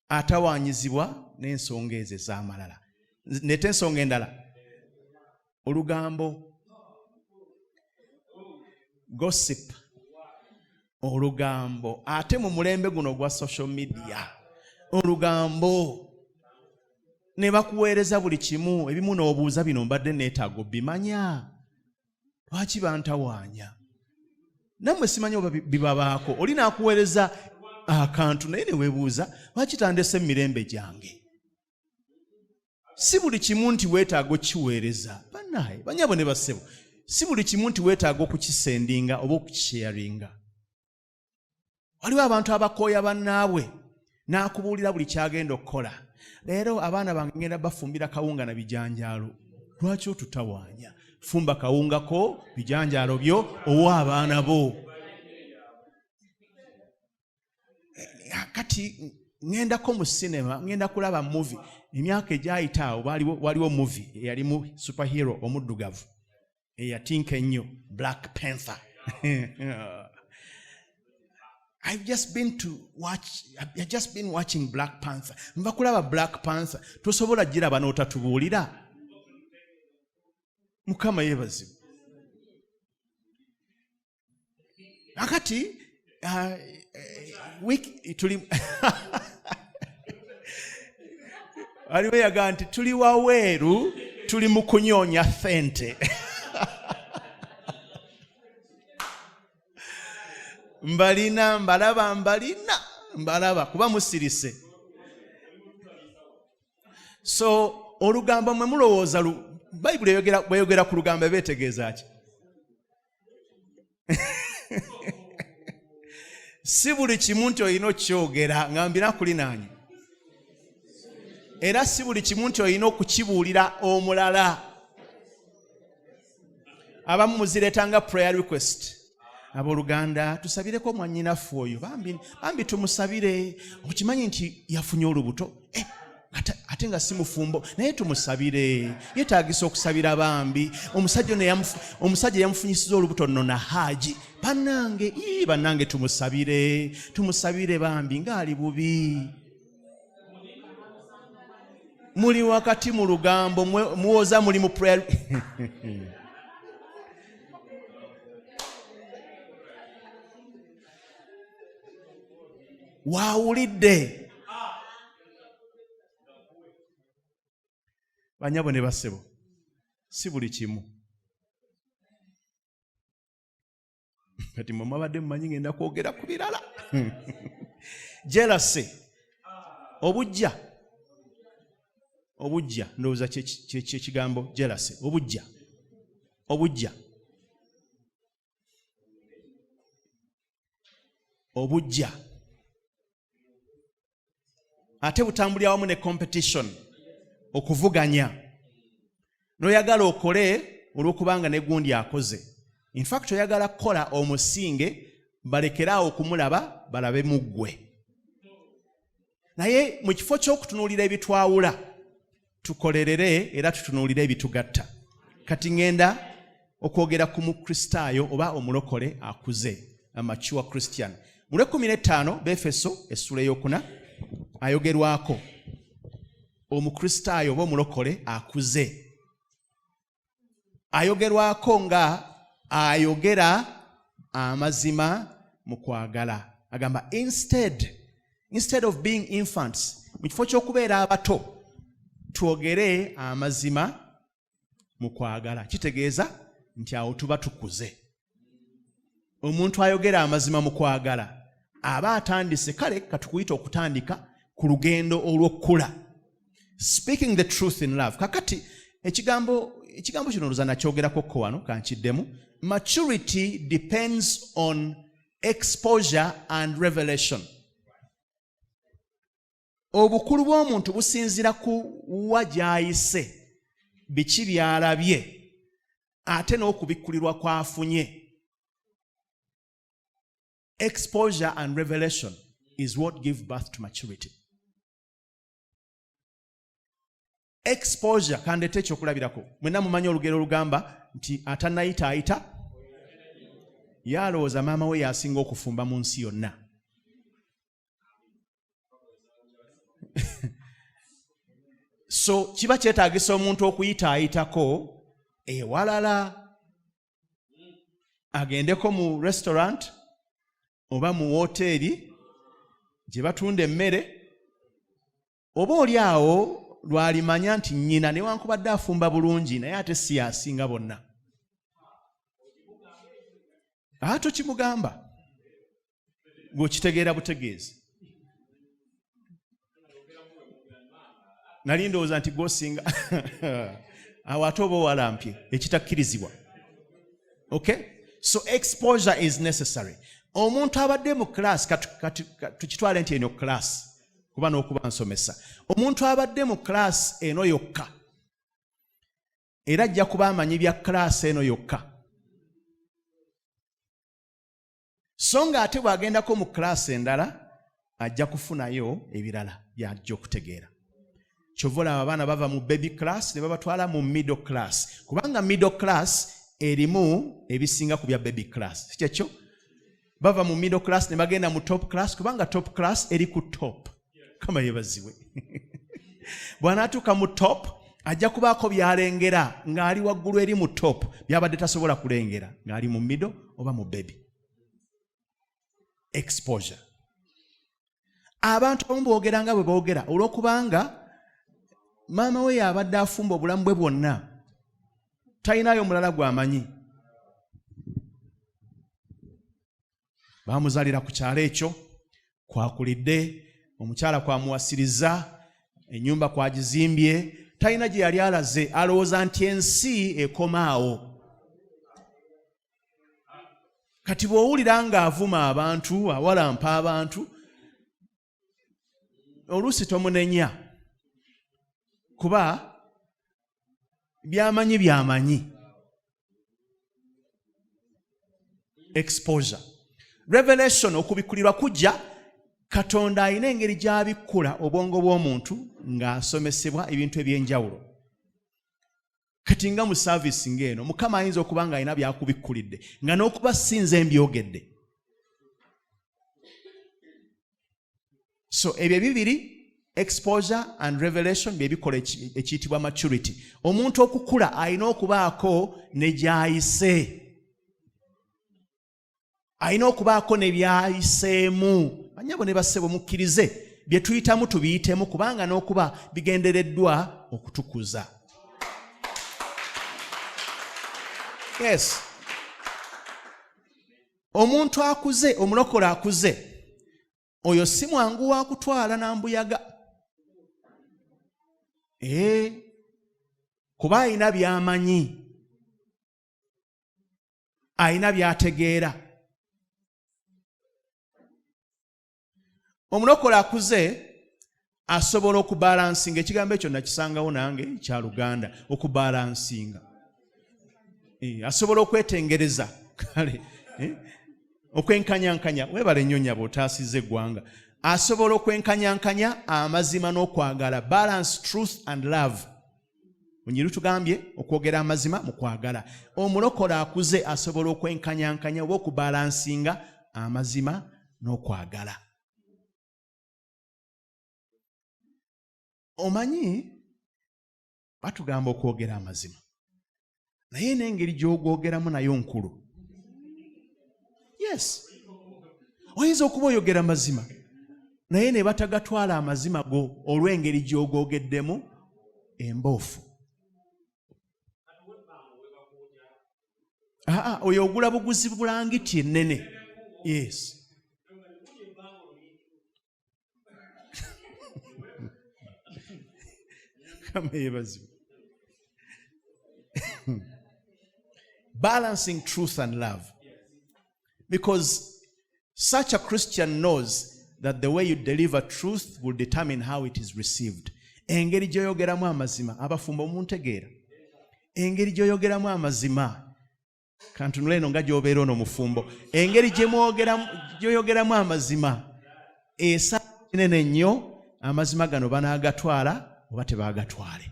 atawaanyizibwa n'ensonga ezo ez'amalala. Nete ensonga endala, olugambo, gossip, olugambo. Ate mu mulembe guno ogwa social media, olugambo ne bakuweereza buli kimu. Ebimu n'obuuza, bino mbadde neetaaga obimanya? Lwaki bantawaanya? Nammwe simanyi oba bibabaako, oli n'akuweereza akantu naye ne weebuuza, lwaki tandese emirembe gyange? Si buli kimu nti weetaaga okukiweereza. Bannaye, banyabo ne bassebo, si buli kimu nti weetaaga okukisendinga oba okukisharinga. Waliwo abantu abakooya bannaabwe n'akubuulira buli kyagenda okukola. Leero abaana bange ngenda bafumbira kawunga na bijanjaalo. Lwaki otutawaanya? Fumba kawungako, bijanjaalo byo, owa abaana bo. Eh, kati ŋŋendako mu sinema, ŋŋenda kulaba movie. Emyaka egyayita awo waliwo movie eyalimu superhero omuddugavu eyatinka ennyo, Black Panther. I've just been to watch, I've just been watching Black Panther. Nva kulaba Black Panther. Tosobola giraba n'otatubuulira. Mukama yeebazibwe. Akati week tuli waliwo yagaa nti tuli waweeru, tuli mu kunyoonya thente. Mbalina, mbalaba, mbalina, mbalaba kuba musirise. So olugambo mwe mulowooza Bayibuli bweyogera ku lugambo eba etegeeza ki? Si buli kimu nti olina okukyogera nga mbina kulinaanye, era si buli kimu nti olina okukibuulira omulala. Abamu muzireeta nga prayer request. Abooluganda, tusabireko mwannyinaffe oyo, bambi, bambi tumusabire. Okimanyi nti yafunye olubuto, ate nga si mufumbo, naye tumusabire, yeetaagisa okusabira bambi. Omusajja ono omusajja yamufunyisiza olubuto nno na haaji. Bannange, ii, bannange, tumusabire, tumusabire bambi, ng'ali bubi. Muli wakati mu lugambo, muwoza muli mu prayer. Waawulidde banyabo ne bassebo, si buli kimu. Kati mwe mwabadde mumanyi ngenda kwogera ku birala. Jealousy, obujja, obujja, ndowooza kyekigambo jealousy, obujja, obujja, obujja, ate butambulira wamu ne competition, okuvuganya, n'oyagala okole olw'okubanga ne gundi akoze. In fact, oyagala kukola omusinge, balekere awo okumulaba, balabe mu ggwe. Naye mu kifo ky'okutunuulira ebitwawula, tukolerere era tutunuulire ebitugatta. Kati ŋŋenda okwogera ku Mukristaayo oba omulokole akuze, a mature Christian. Mu lw'ekumi n'ettaano, Befeso essula ey'okuna, ayogerwako Omukristaayo oba omulokole akuze, ayogerwako nga ayogera amazima mu kwagala. Agamba, instead of being infants, mu kifo ky'okubeera abato, twogere amazima mu kwagala. Kitegeeza nti awo tuba tukuze. Omuntu ayogera amazima mu kwagala aba atandise, kale katukuyita okutandika ku lugendo olw'okkula, speaking the truth in love. Kakati ekigambo kino ndowooza nakyogerako ko wano, kankiddemu. Maturity depends on exposure and revelation. Obukulu bw'omuntu businziira ku wa gy'ayise, biki by'alabye, ate n'okubikkulirwa kw'afunye. Exposure and revelation is what give birth to maturity. Exposure, kandeete ekyokulabirako. Mwenna mumanyi olugero olugamba nti atannayita ayita yalowooza maama we yasinga okufumba mu nsi yonna. So kiba kyetaagisa omuntu okuyita ayitako ewalala, agendeko mu restaurant oba mu woteeri gye batunda emmere, oba oli awo lwalimanya nti nnyina newankubadde afumba bulungi, naye ate si yasinga bonna. Ate tokimugamba, ng'okitegeera butegeezi. Nali ndowooza nti gwosinga awo, ate oba owalampye ekitakkirizibwa. Okay, so exposure is necessary. Omuntu abadde mu class, tukitwale nti eno class, kuba n'okuba nsomesa, omuntu abadde mu class eno yokka. Era ajja kuba amanyi bya class eno yokka. So nga ate bw'agendako mu class endala ajja kufunayo ebirala by'ajja okutegeera. Kyova olaba abaana bava mu baby class ne babatwala mu middle class, kubanga middle class erimu ebisinga ku bya baby class, si kyekyo? Bava mu middle class ne bagenda mu top class, kubanga top class eri ku top. Kama yebazibwe. Bw'anaatuuka mu top ajja kubaako by'alengera ng'ali waggulu eri mu top by'abadde tasobola kulengera ng'ali mu middle oba mu baby. Exposure. Abantu abamu boogera nga bwe boogera olw'okubanga maama we y'abadde afumba obulamu bwe bwonna, talinayo omulala gw'amanyi. Baamuzaalira ku kyalo ekyo kwakulidde, omukyala kwamuwasiriza, ennyumba kwagizimbye, talina gye yali alaze, alowooza nti ensi ekoma awo. Kati bw'owulira ng'avuma abantu, awalampa abantu, oluusi tomunenya, kuba byamanyi byamanyi. Exposure. Revelation, okubikkulirwa kujja. Katonda alina engeri gy'abikkula obwongo bw'omuntu ng'asomesebwa ebintu eby'enjawulo. Kati nga mu saavisi ng'eno, Mukama ayinza okuba ng'alina by'akubikkulidde nga n'okuba si nze mbyogedde. So ebyo ebibiri, exposure and revelation, bye bikola ekiyitibwa maturity. Omuntu okukula alina okubaako ne gy'ayise, alina okubaako ne by'ayiseemu. Bannyabo ne bassebo, mukkirize bye tuyitamu tubiyitemu, kubanga n'okuba bigendereddwa okutukuza. Yes, omuntu akuze, omulokole akuze, oyo si mwangu wa kutwala na mbuyaga. Kuba alina by'amanyi, alina by'ategeera. Omulokole akuze asobola okubalansinga. Ekigambo ekyo nakisangawo nange kya Luganda, okubalansinga. Asobola okwetengereza, kale okwenkanyankanya. Weebale nnyo nnyabo, otaasizza eggwanga. Asobola okwenkanyankanya amazima n'okwagala, balance truth and love. Onyiru tugambye okwogera amazima mu kwagala. Omulokole akuze asobola okwenkanyankanya oba okubalansinga amazima n'okwagala. Omanyi batugamba okwogera amazima, naye n'engeri gy'ogwogeramu nayo nkulu. Yes, oyinza okuba oyogera mazima naye ne batagatwala amazima go olw'engeri gy'ogwogeddemu emboofu. Aa, oyo ogula buguzi bulangiti ennene. Yes. Mukama yeebazibwe. Balancing truth and love, because such a Christian knows that the way you deliver truth will determine how it is received. Engeri gy'oyogeramu amazima, abafumbo muntegeera, engeri gy'oyogeramu amazima, kantunula eno nga gy'obeera ono mufumbo, engeri gy'oyogeramu amazima esa kinene nnyo amazima gano banaagatwala oba tebaagatwale.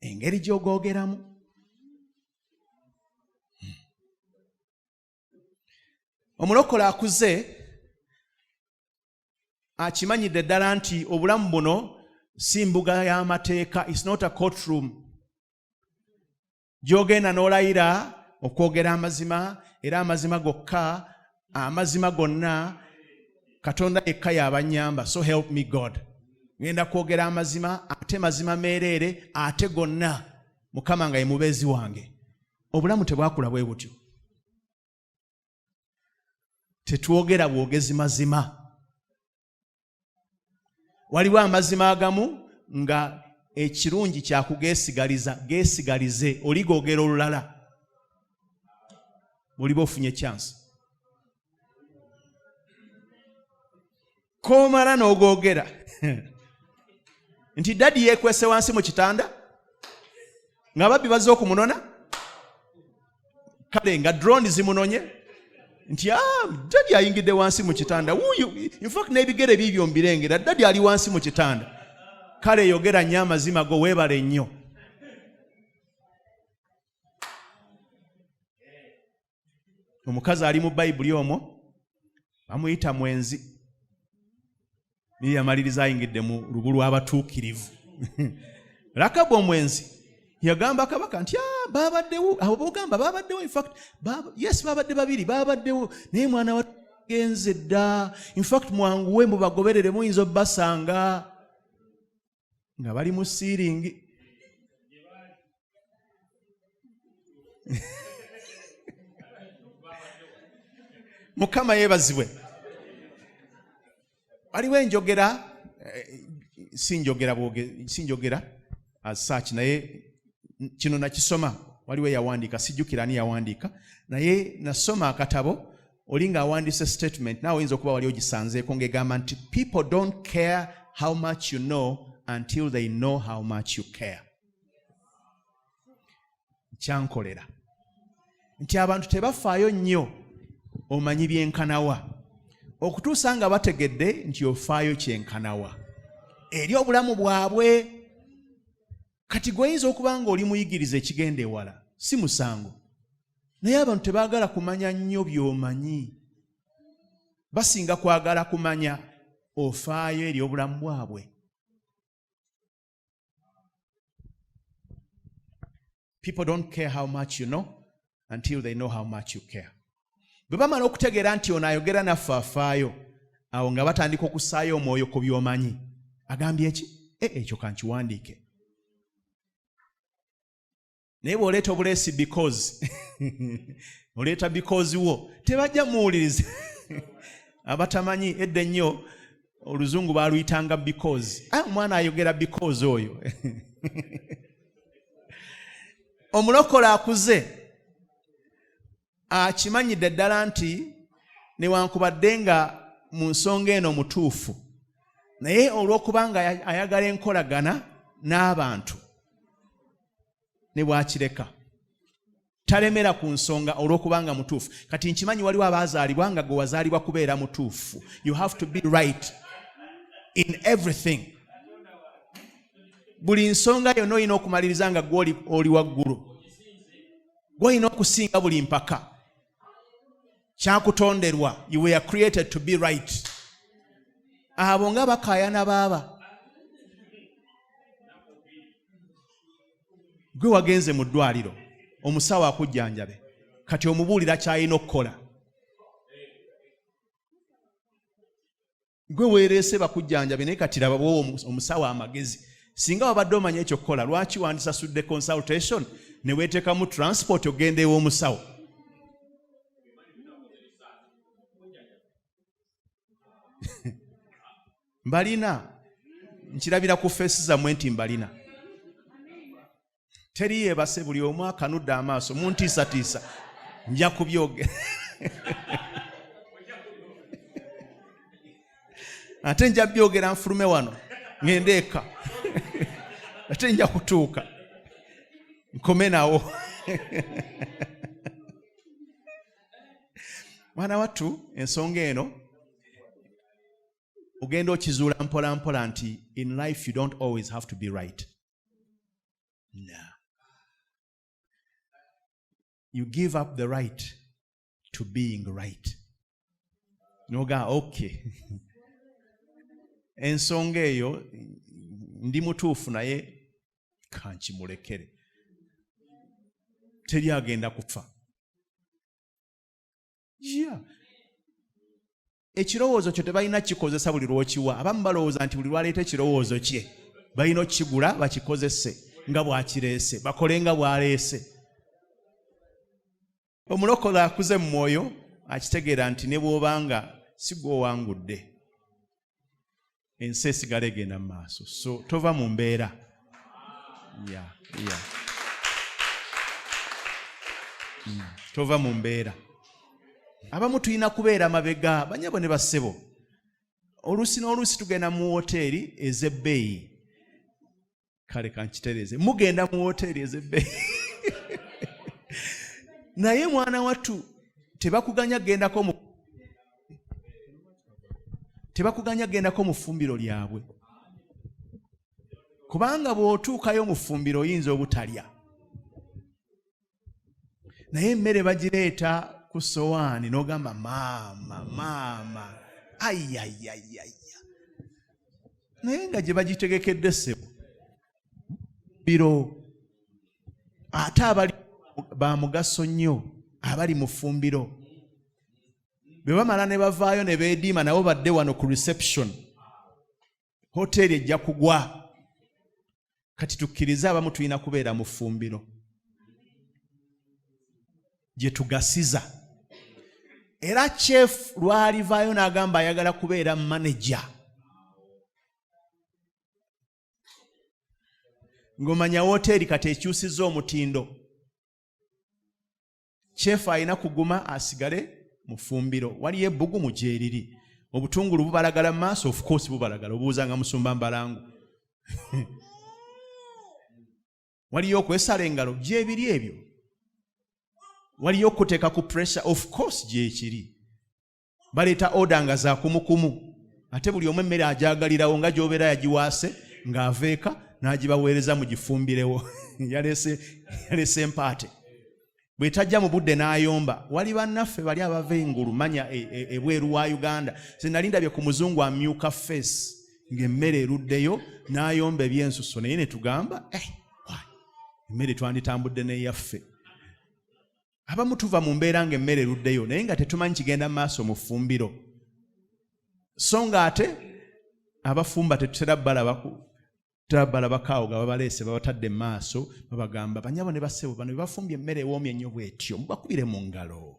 Engeri gy'ogoogeramu. Omulokole akuze akimanyidde ddala nti obulamu buno si mbuga y'amateeka, it's not a courtroom gy'ogenda n'olayira okwogera amazima, era amazima gokka, amazima gonna, Katonda yekka y'abannyamba, so help me God. Ngenda kwogera amazima, ate mazima meereere, ate gonna, Mukama nga ye mubeezi wange. Obulamu tebwakula bwe butyo. Tetwogera bwogezi mazima. Waliwo amazima agamu nga ekirungi kyakugeesigaliza, geesigalize, oligoogera olulala bw'oliba ofunye chance. Koomala n'ogoogera nti dadi yeekwese wansi mu kitanda. Ng'ababbi bazze okumunona, kale nga drone zimunonye nti ah, daddy ayingidde wansi mu kitanda wuuyu. In fact n'ebigere biibyo mbirengera, daddy ali wansi mu kitanda. Kale yogera nnyo amazima go, weebale nnyo. Omukazi ali mu Bayibuli omwo bamuyita mwenzi, naye yamaliriza ayingidde mu lubu lw'abatuukirivu. Rakabu omwenzi yagamba kabaka nti ah, babaddewo abo bogamba babaddewo, in fact yes, babadde babiri babaddewo, naye mwana wa genze dda. In fact mwanguwe mubagoberere, muyinza obbasanga nga bali mu siiringi. Mukama yeebazibwe. Waliwo enjogera, sinjogera bwoge, sinjogera as such, naye kino nakisoma, waliwo eyawandiika, sijjukira ani yawandiika, naye nasoma akatabo oli ng'awandiise statement, naawe oyinza okuba wali ogisanzeeko, ng'egamba nti people don't care how much you know until they know how much you care. Kyankolera nti abantu tebafaayo nnyo omanyi byenkanawa okutuusa nga bategedde nti ofaayo kyenkanawa eri obulamu bwabwe. Kati gweoyinza okuba nga oli muyigiriza ekigenda ewala, si musango, naye abantu tebaagala kumanya nnyo by'omanyi, basinga kwagala kumanya ofaayo eri obulamu bwabwe. People don't care how much you know until they know how much you care. Bwe bamala okutegeera nti ono ayogera naffe afaayo, awo nga batandika okussaayo omwoyo ku by'omanyi. Agambye eki? Ekyo kankiwandiike. Naye bw'oleeta obuleesi because oleeta because wo, tebajja muwuliriza. Abatamanyi, edda ennyo oluzungu baaluyitanga because. Ah, omwana ayogera because oyo. Omulokole akuze akimanyidde ddala nti newankubadde nga mu nsonga eno mutuufu, naye olw'okuba nga ayagala enkolagana n'abantu, ne bwakireka talemera ku nsonga olw'okubanga mutuufu. Kati nkimanyi waliwo abaazaalibwa nga gwe wazaalibwa kubeera mutuufu. You have to be right in everything. Buli nsonga yonna olina okumaliriza nga gwe oli waggulu, gw'olina okusinga buli mpaka. Kyakutonderwa, you were created to be right. Abo nga bakaayana baaba gwe wagenze mu ddwaliro omusawo akujjanjabe, kati omubuulira ky'alina okukola. Gwe weereese bakujjanjabe, naye kati laba bwowa omusawo amagezi. Singa wabadde omanya ekyo kukola, lwaki wandisasudde consultation ne weeteekamu transport ogenda ew'omusawo? Mbalina, nkirabira ku face zammwe nti mbalina. Teri yeebase, buli omu akanudde amaaso muntiisatiisa. Nja kubyogera ate nja byogera, nfulume wano ŋŋende eka, ate nja kutuuka nkome nawo. Mwana wattu, ensonga eno ogenda okizuula mpola mpola nti in life you don't always have to be right. No. You give up the right to being right. Noga okay, ensonga eyo ndi mutuufu, naye kankimulekere, teri agenda kufa. Yeah. Ekirowoozo kyo tebalina kikozesa buli lw'okiwa. Abamu balowooza nti buli lwaleeta ekirowoozo kye balina okukigula bakikozese nga bw'akireese, bakole nga bw'aleese. Omulokole akuze mu mwoyo akitegeera nti ne bw'obanga si gw'owangudde, ensi esigala egenda mu maaso, so tova mu mbeera. Yeah. Tova mu mbeera. Abamu tulina kubeera mabega, banyabo ne bassebo. Oluusi n'oluusi tugenda mu woteeri ez'ebbeeyi. Kale kankitereeze, mugenda mu woteeri ez'ebbeeyi, naye mwana wattu tebakuganya gendako mu tebakuganya gendako mu ffumbiro lyabwe, kubanga bw'otuukayo mu ffumbiro oyinza obutalya, naye emmere bagireeta ku sowaani n'ogamba, maama, maama, ayayayaya, naye nga gye bagitegekedde ssebo biro. Ate abali ba mugaso nnyo abali mu ffumbiro, bwe bamala ne bavaayo ne beediima, nabo badde wano ku reception, hoteeri ejja kugwa. Kati tukkirize abamu tulina kubeera mu ffumbiro gye tugasiza. Era chef lwalivaayo n'agamba ayagala kubeera manager, ng'omanya woteeri kati ekyusiza omutindo. Chef alina kuguma asigale mu ffumbiro. Waliyo ebbugumu gyeriri, obutungulu bubalagala mu maaso, of course bubalagala, obuuza nga musumba mbalangu. Waliyo okwesala engalo, gyebiri ebyo. Waliyo okuteeka ku pressure, of course gyekiri. Baleeta oda nga za kumukumu, ate buli omu emmere agyagalirawo nga gy'obeera yagiwaase ng'ava eka n'agibaweereza mugifumbirewo. Yaleese empaate, bwetajja mu budde n'ayomba. Wali bannaffe bali abava engulu, manya ebweru wa Uganda, ze nali ndabye ku muzungu amyuka face ng'emmere eruddeyo n'ayomba ebyensuso, naye ne tugamba, eh, emmere twanditambudde n'eyaffe. Abamu tuva mu mbeera ng'emmere eruddeyo, naye nga tetumanyi kigenda mu maaso mu ffumbiro, so nga ate abafumba tetutera balabako awo nga babaleese, babatadde mu maaso, babagamba, "Banyabo ne bassebo, bano be bafumbye emmere ewoomye ennyo bw'etyo, mubakubire mu ngalo."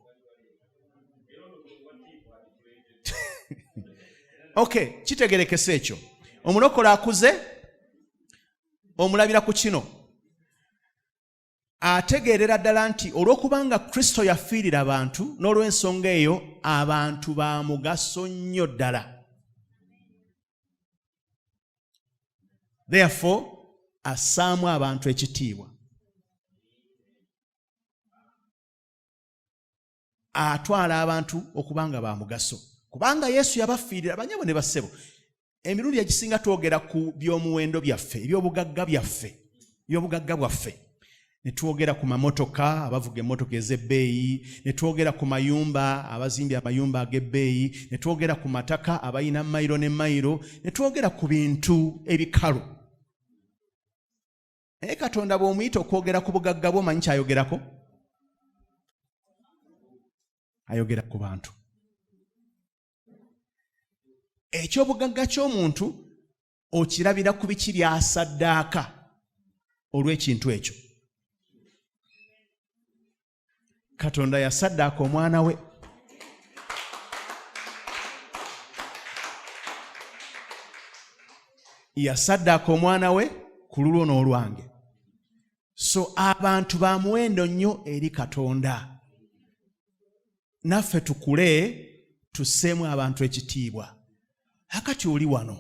Okay, kitegerekese ekyo. Omulokole akuze omulabira ku kino: ategeerera ddala nti olw'okubanga Kristo yafiirira abantu, n'olw'ensonga eyo abantu ba mugaso nnyo ddala. Therefore assaamu abantu ekitiibwa, atwala abantu okuba nga ba mugaso kubanga Yesu yabafiirira. Banyabo ne bassebo, emirundi egisinga twogera ku by'omuwendo byaffe, ebyobugagga byaffe, ebyobugagga bwaffe, ne twogera ku mamotoka, abavuga emmotoka ez'ebbeeyi, ne twogera ku mayumba, abazimbye amayumba ag'ebbeeyi, ne twogera ku mataka, abalina mayiro ne mayiro, ne twogera ku bintu ebikalu. Naye Katonda bw'omuyita okwogera ku bugagga bwo, omanyi kyayogerako? Ayogera ku bantu. Ekyobugagga ky'omuntu okirabira ku biki by'asaddaaka olw'ekintu ekyo. Katonda yasaddaaka omwana we. Yasaddaaka omwana we ku lulwo n'olwange. So abantu ba muwendo nnyo eri Katonda. Naffe tukule tusseemu abantu ekitiibwa. Akati oli wano,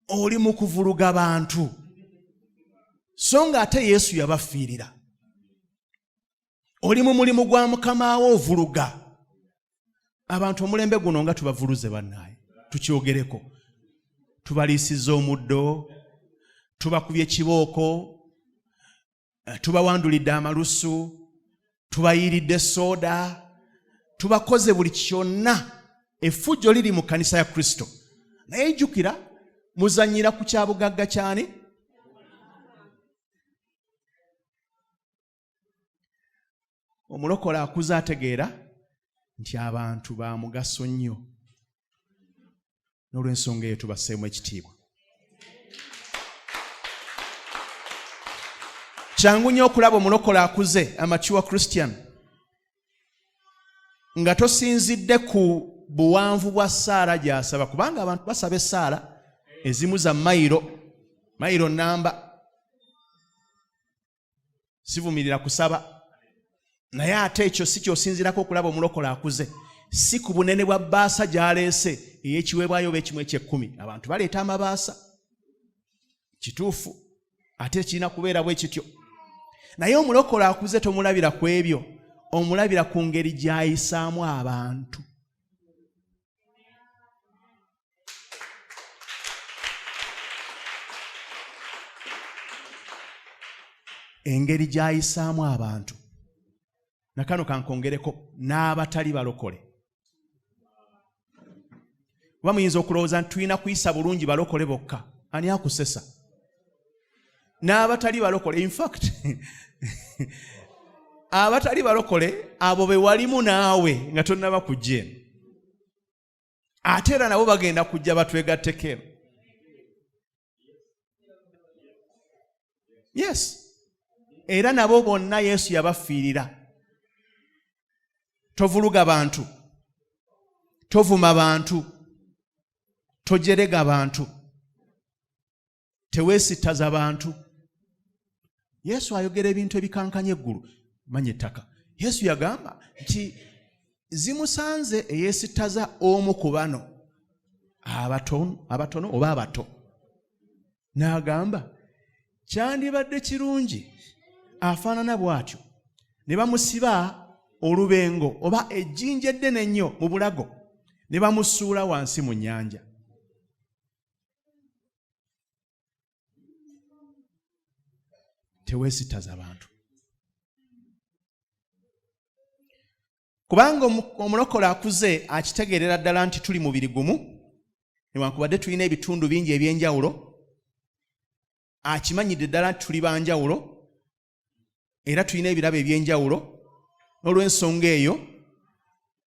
oli mu kuvuluga bantu, so nga ate Yesu yabafiirira. Oli mu mulimu gwa mukamaawo, ovuluga abantu. Omulembe guno nga tubavuluze bannaaye, tukyogereko. Tubaliisiza omuddo, tubakubye kibooko, tubawandulidde amalusu, tubayiiridde sooda, tubakoze buli kyonna. Effujjo liri mu kkanisa ya Kristo, naye jjukira muzannyira ku kyabugagga kyani? Omulokole akuze ategeera nti abantu ba mugaso nnyo, n'olw'ensonga eyo tubasseemu ekitiibwa. Kyangu nnyo okulaba omulokole akuze, amature Christian, nga tosinzidde ku buwanvu bwa ssaala gy'asaba, kubanga abantu basaba essaala ezimu za mayiro mayiro namba. Sivumirira kusaba, naye ate ekyo si kyosinzirako okulaba omulokole akuze. Si ku bunene bwa bbaasa gy'aleese ey'ekiweebwayo oba ekimu eky'ekkumi. Abantu baleeta amabaasa. Kituufu, ate kirina kubeera bwe kityo. Naye omulokole akuze tomulabira ku ebyo, omulabira ku ngeri gy'ayisaamu abantu. Engeri gy'ayisaamu abantu. Nakano kankongereko n'abatali balokole. Kuba muyinza okulowooza nti tulina kuyisa bulungi balokole bokka. Ani akusesa? N'abatali balokole. In fact, abatali balokole abo be walimu naawe nga tonnaba kujja eno, ate era nabo bagenda kujja batwegatteko eno. Yes, era nabo bonna Yesu yabafiirira. Tovuluga bantu, tovuma bantu, tojerega bantu, teweesittaza bantu. Yesu ayogera ebintu ebikankanya eggulu manya ettaka. Yesu yagamba nti zimusanze eyeesittaza omu ku bano abatono oba abato, n'agamba kyandibadde kirungi afaanana bw'atyo ne bamusiba olubengo oba ejjinja eddene ennyo mu bulago ne bamusuula wansi mu nnyanja. Teweesittaza bantu, kubanga omulokole akuze akitegeerera ddala nti tuli mubiri gumu, newankubadde tulina ebitundu bingi eby'enjawulo. Akimanyidde ddala nti tuli banjawulo era tulina ebirabo eby'enjawulo. N'olw'ensonga eyo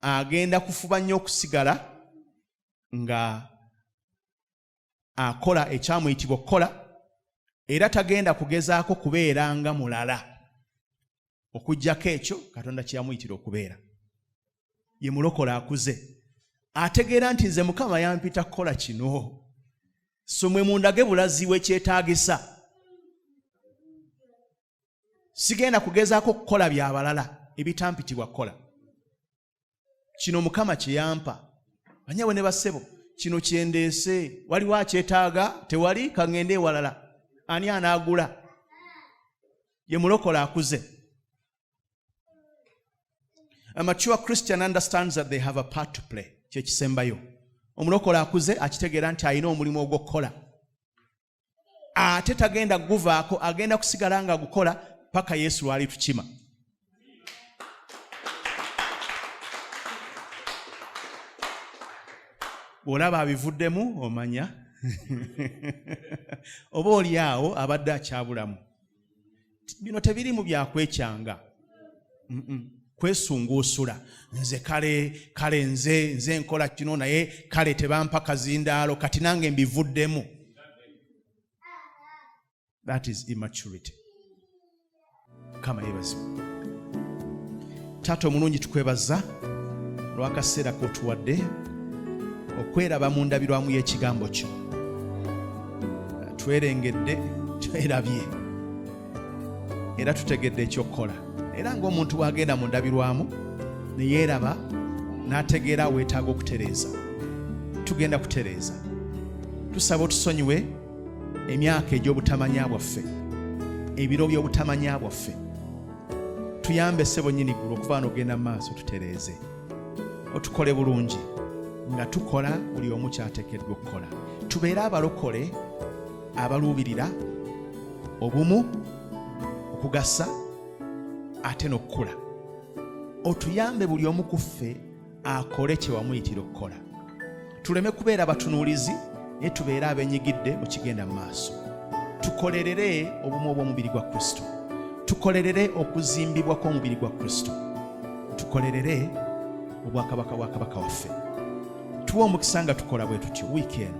agenda kufuba nnyo okusigala nga akola ekyamuyitibwa okukola, era tagenda kugezaako kubeera nga mulala okuggyako ekyo Katonda kye yamuyitira okubeera. Ye mulokole akuze ategeera nti nze Mukama yampita kukola kino, so mwe mundage bulazi wekyetaagisa. Sigenda kugezaako kukola byabalala ebitampitibwa kukola. Kino Mukama kye yampa, banyawe ne bassebo, kino kyendeese, waliwo akyetaaga? Tewali, kaŋŋende ewalala, ani anaagula? Ye mulokole akuze. A mature Christian understands that they have a part to play. Kyekisembayo, omulokole akuze akitegeera nti alina omulimu ogw'okukola, ate tagenda kuguvaako, agenda kusigala nga agukola paka Yesu lwali tukima. Bw'olaba abivuddemu omanya oba oli awo abadde akyabulamu. Bino tebirimu byakwekyanga, kwesunguusula nze kale kale nze nkola kino, naye kale tebampa kazindaalo, kati nange mbivuddemu. That is immaturity. Mukama yeebazibwe. Taata omulungi, tukwebaza olw'akaseera k'otuwadde okweraba mu ndabirwamu y'ekigambo kyo. Twerengedde, twerabye, era tutegedde ekyokukola. Era ng'omuntu bw'agenda mu ndabirwamu ne yeeraba n'ategeera weetaaga okutereeza, tugenda kutereeza. Tusaba otusonyiwe emyaka egy'obutamanya bwaffe, ebiro by'obutamanya bwaffe. Tuyambe ssebo nnyini ggulu okuva wano ogenda mu maaso, tutereeze, otukole bulungi nga tukola buli omu kyateekeddwa okukola. Tubeere abalokole abaluubirira obumu, okugasa ate n'okukula. Otuyambe buli omu ku ffe akole kye wamuyitira okukola. Tuleme kubeera batunuulizi, naye tubeere abenyigidde mu kigenda mu maaso. Tukolerere obumu obw'omubiri gwa Kristo, tukolerere okuzimbibwa kw'omubiri gwa Kristo, tukolerere obwakabaka bwa Kabaka waffe. Tuwe omukisa nga tukola bwe tutyo wiiki eno.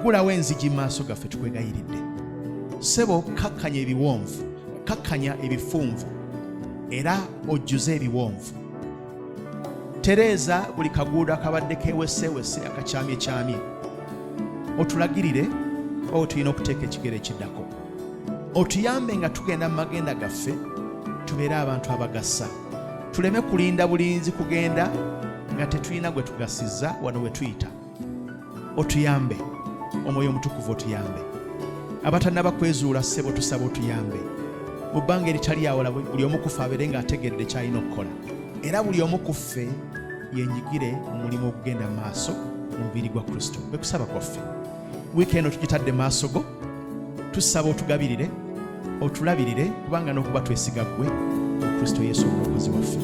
Ggulawo enzigi mu maaso gaffe, tukwegayiridde ssebo. Kakkanya ebiwonvu, kakkanya ebifunvu, era ojjuze ebiwonvu. Tereeza buli kaguudo akabadde keeweseewese, akakyamyekyamye. Otulagirire oba tulina okuteeka ekigere ekiddako. Otuyambe nga tugenda mu magenda gaffe, tubeere abantu abagasa, tuleme kulinda bulinzi kugenda nga tetulina gwe tugasizza wano we tuyita. Otuyambe, Omwoyo Omutukuvu, otuyambe. Abatannaba kwezuula, ssebo, tusaba otuyambe mu bbanga eritali awala, buli omu ku ffe abeere ng'ategedde ky'alina okukola, era buli omu ku ffe yenyigire mu mulimu ogugenda mu maaso mu mubiri gwa Kristo. Bwe kusaba kwaffe. Wiiki eno tugitadde maaso go, tusaba otugabirire, otulabirire, kubanga n'okuba twesiga ggwe mu Kristo Yesu Omulokozi waffe.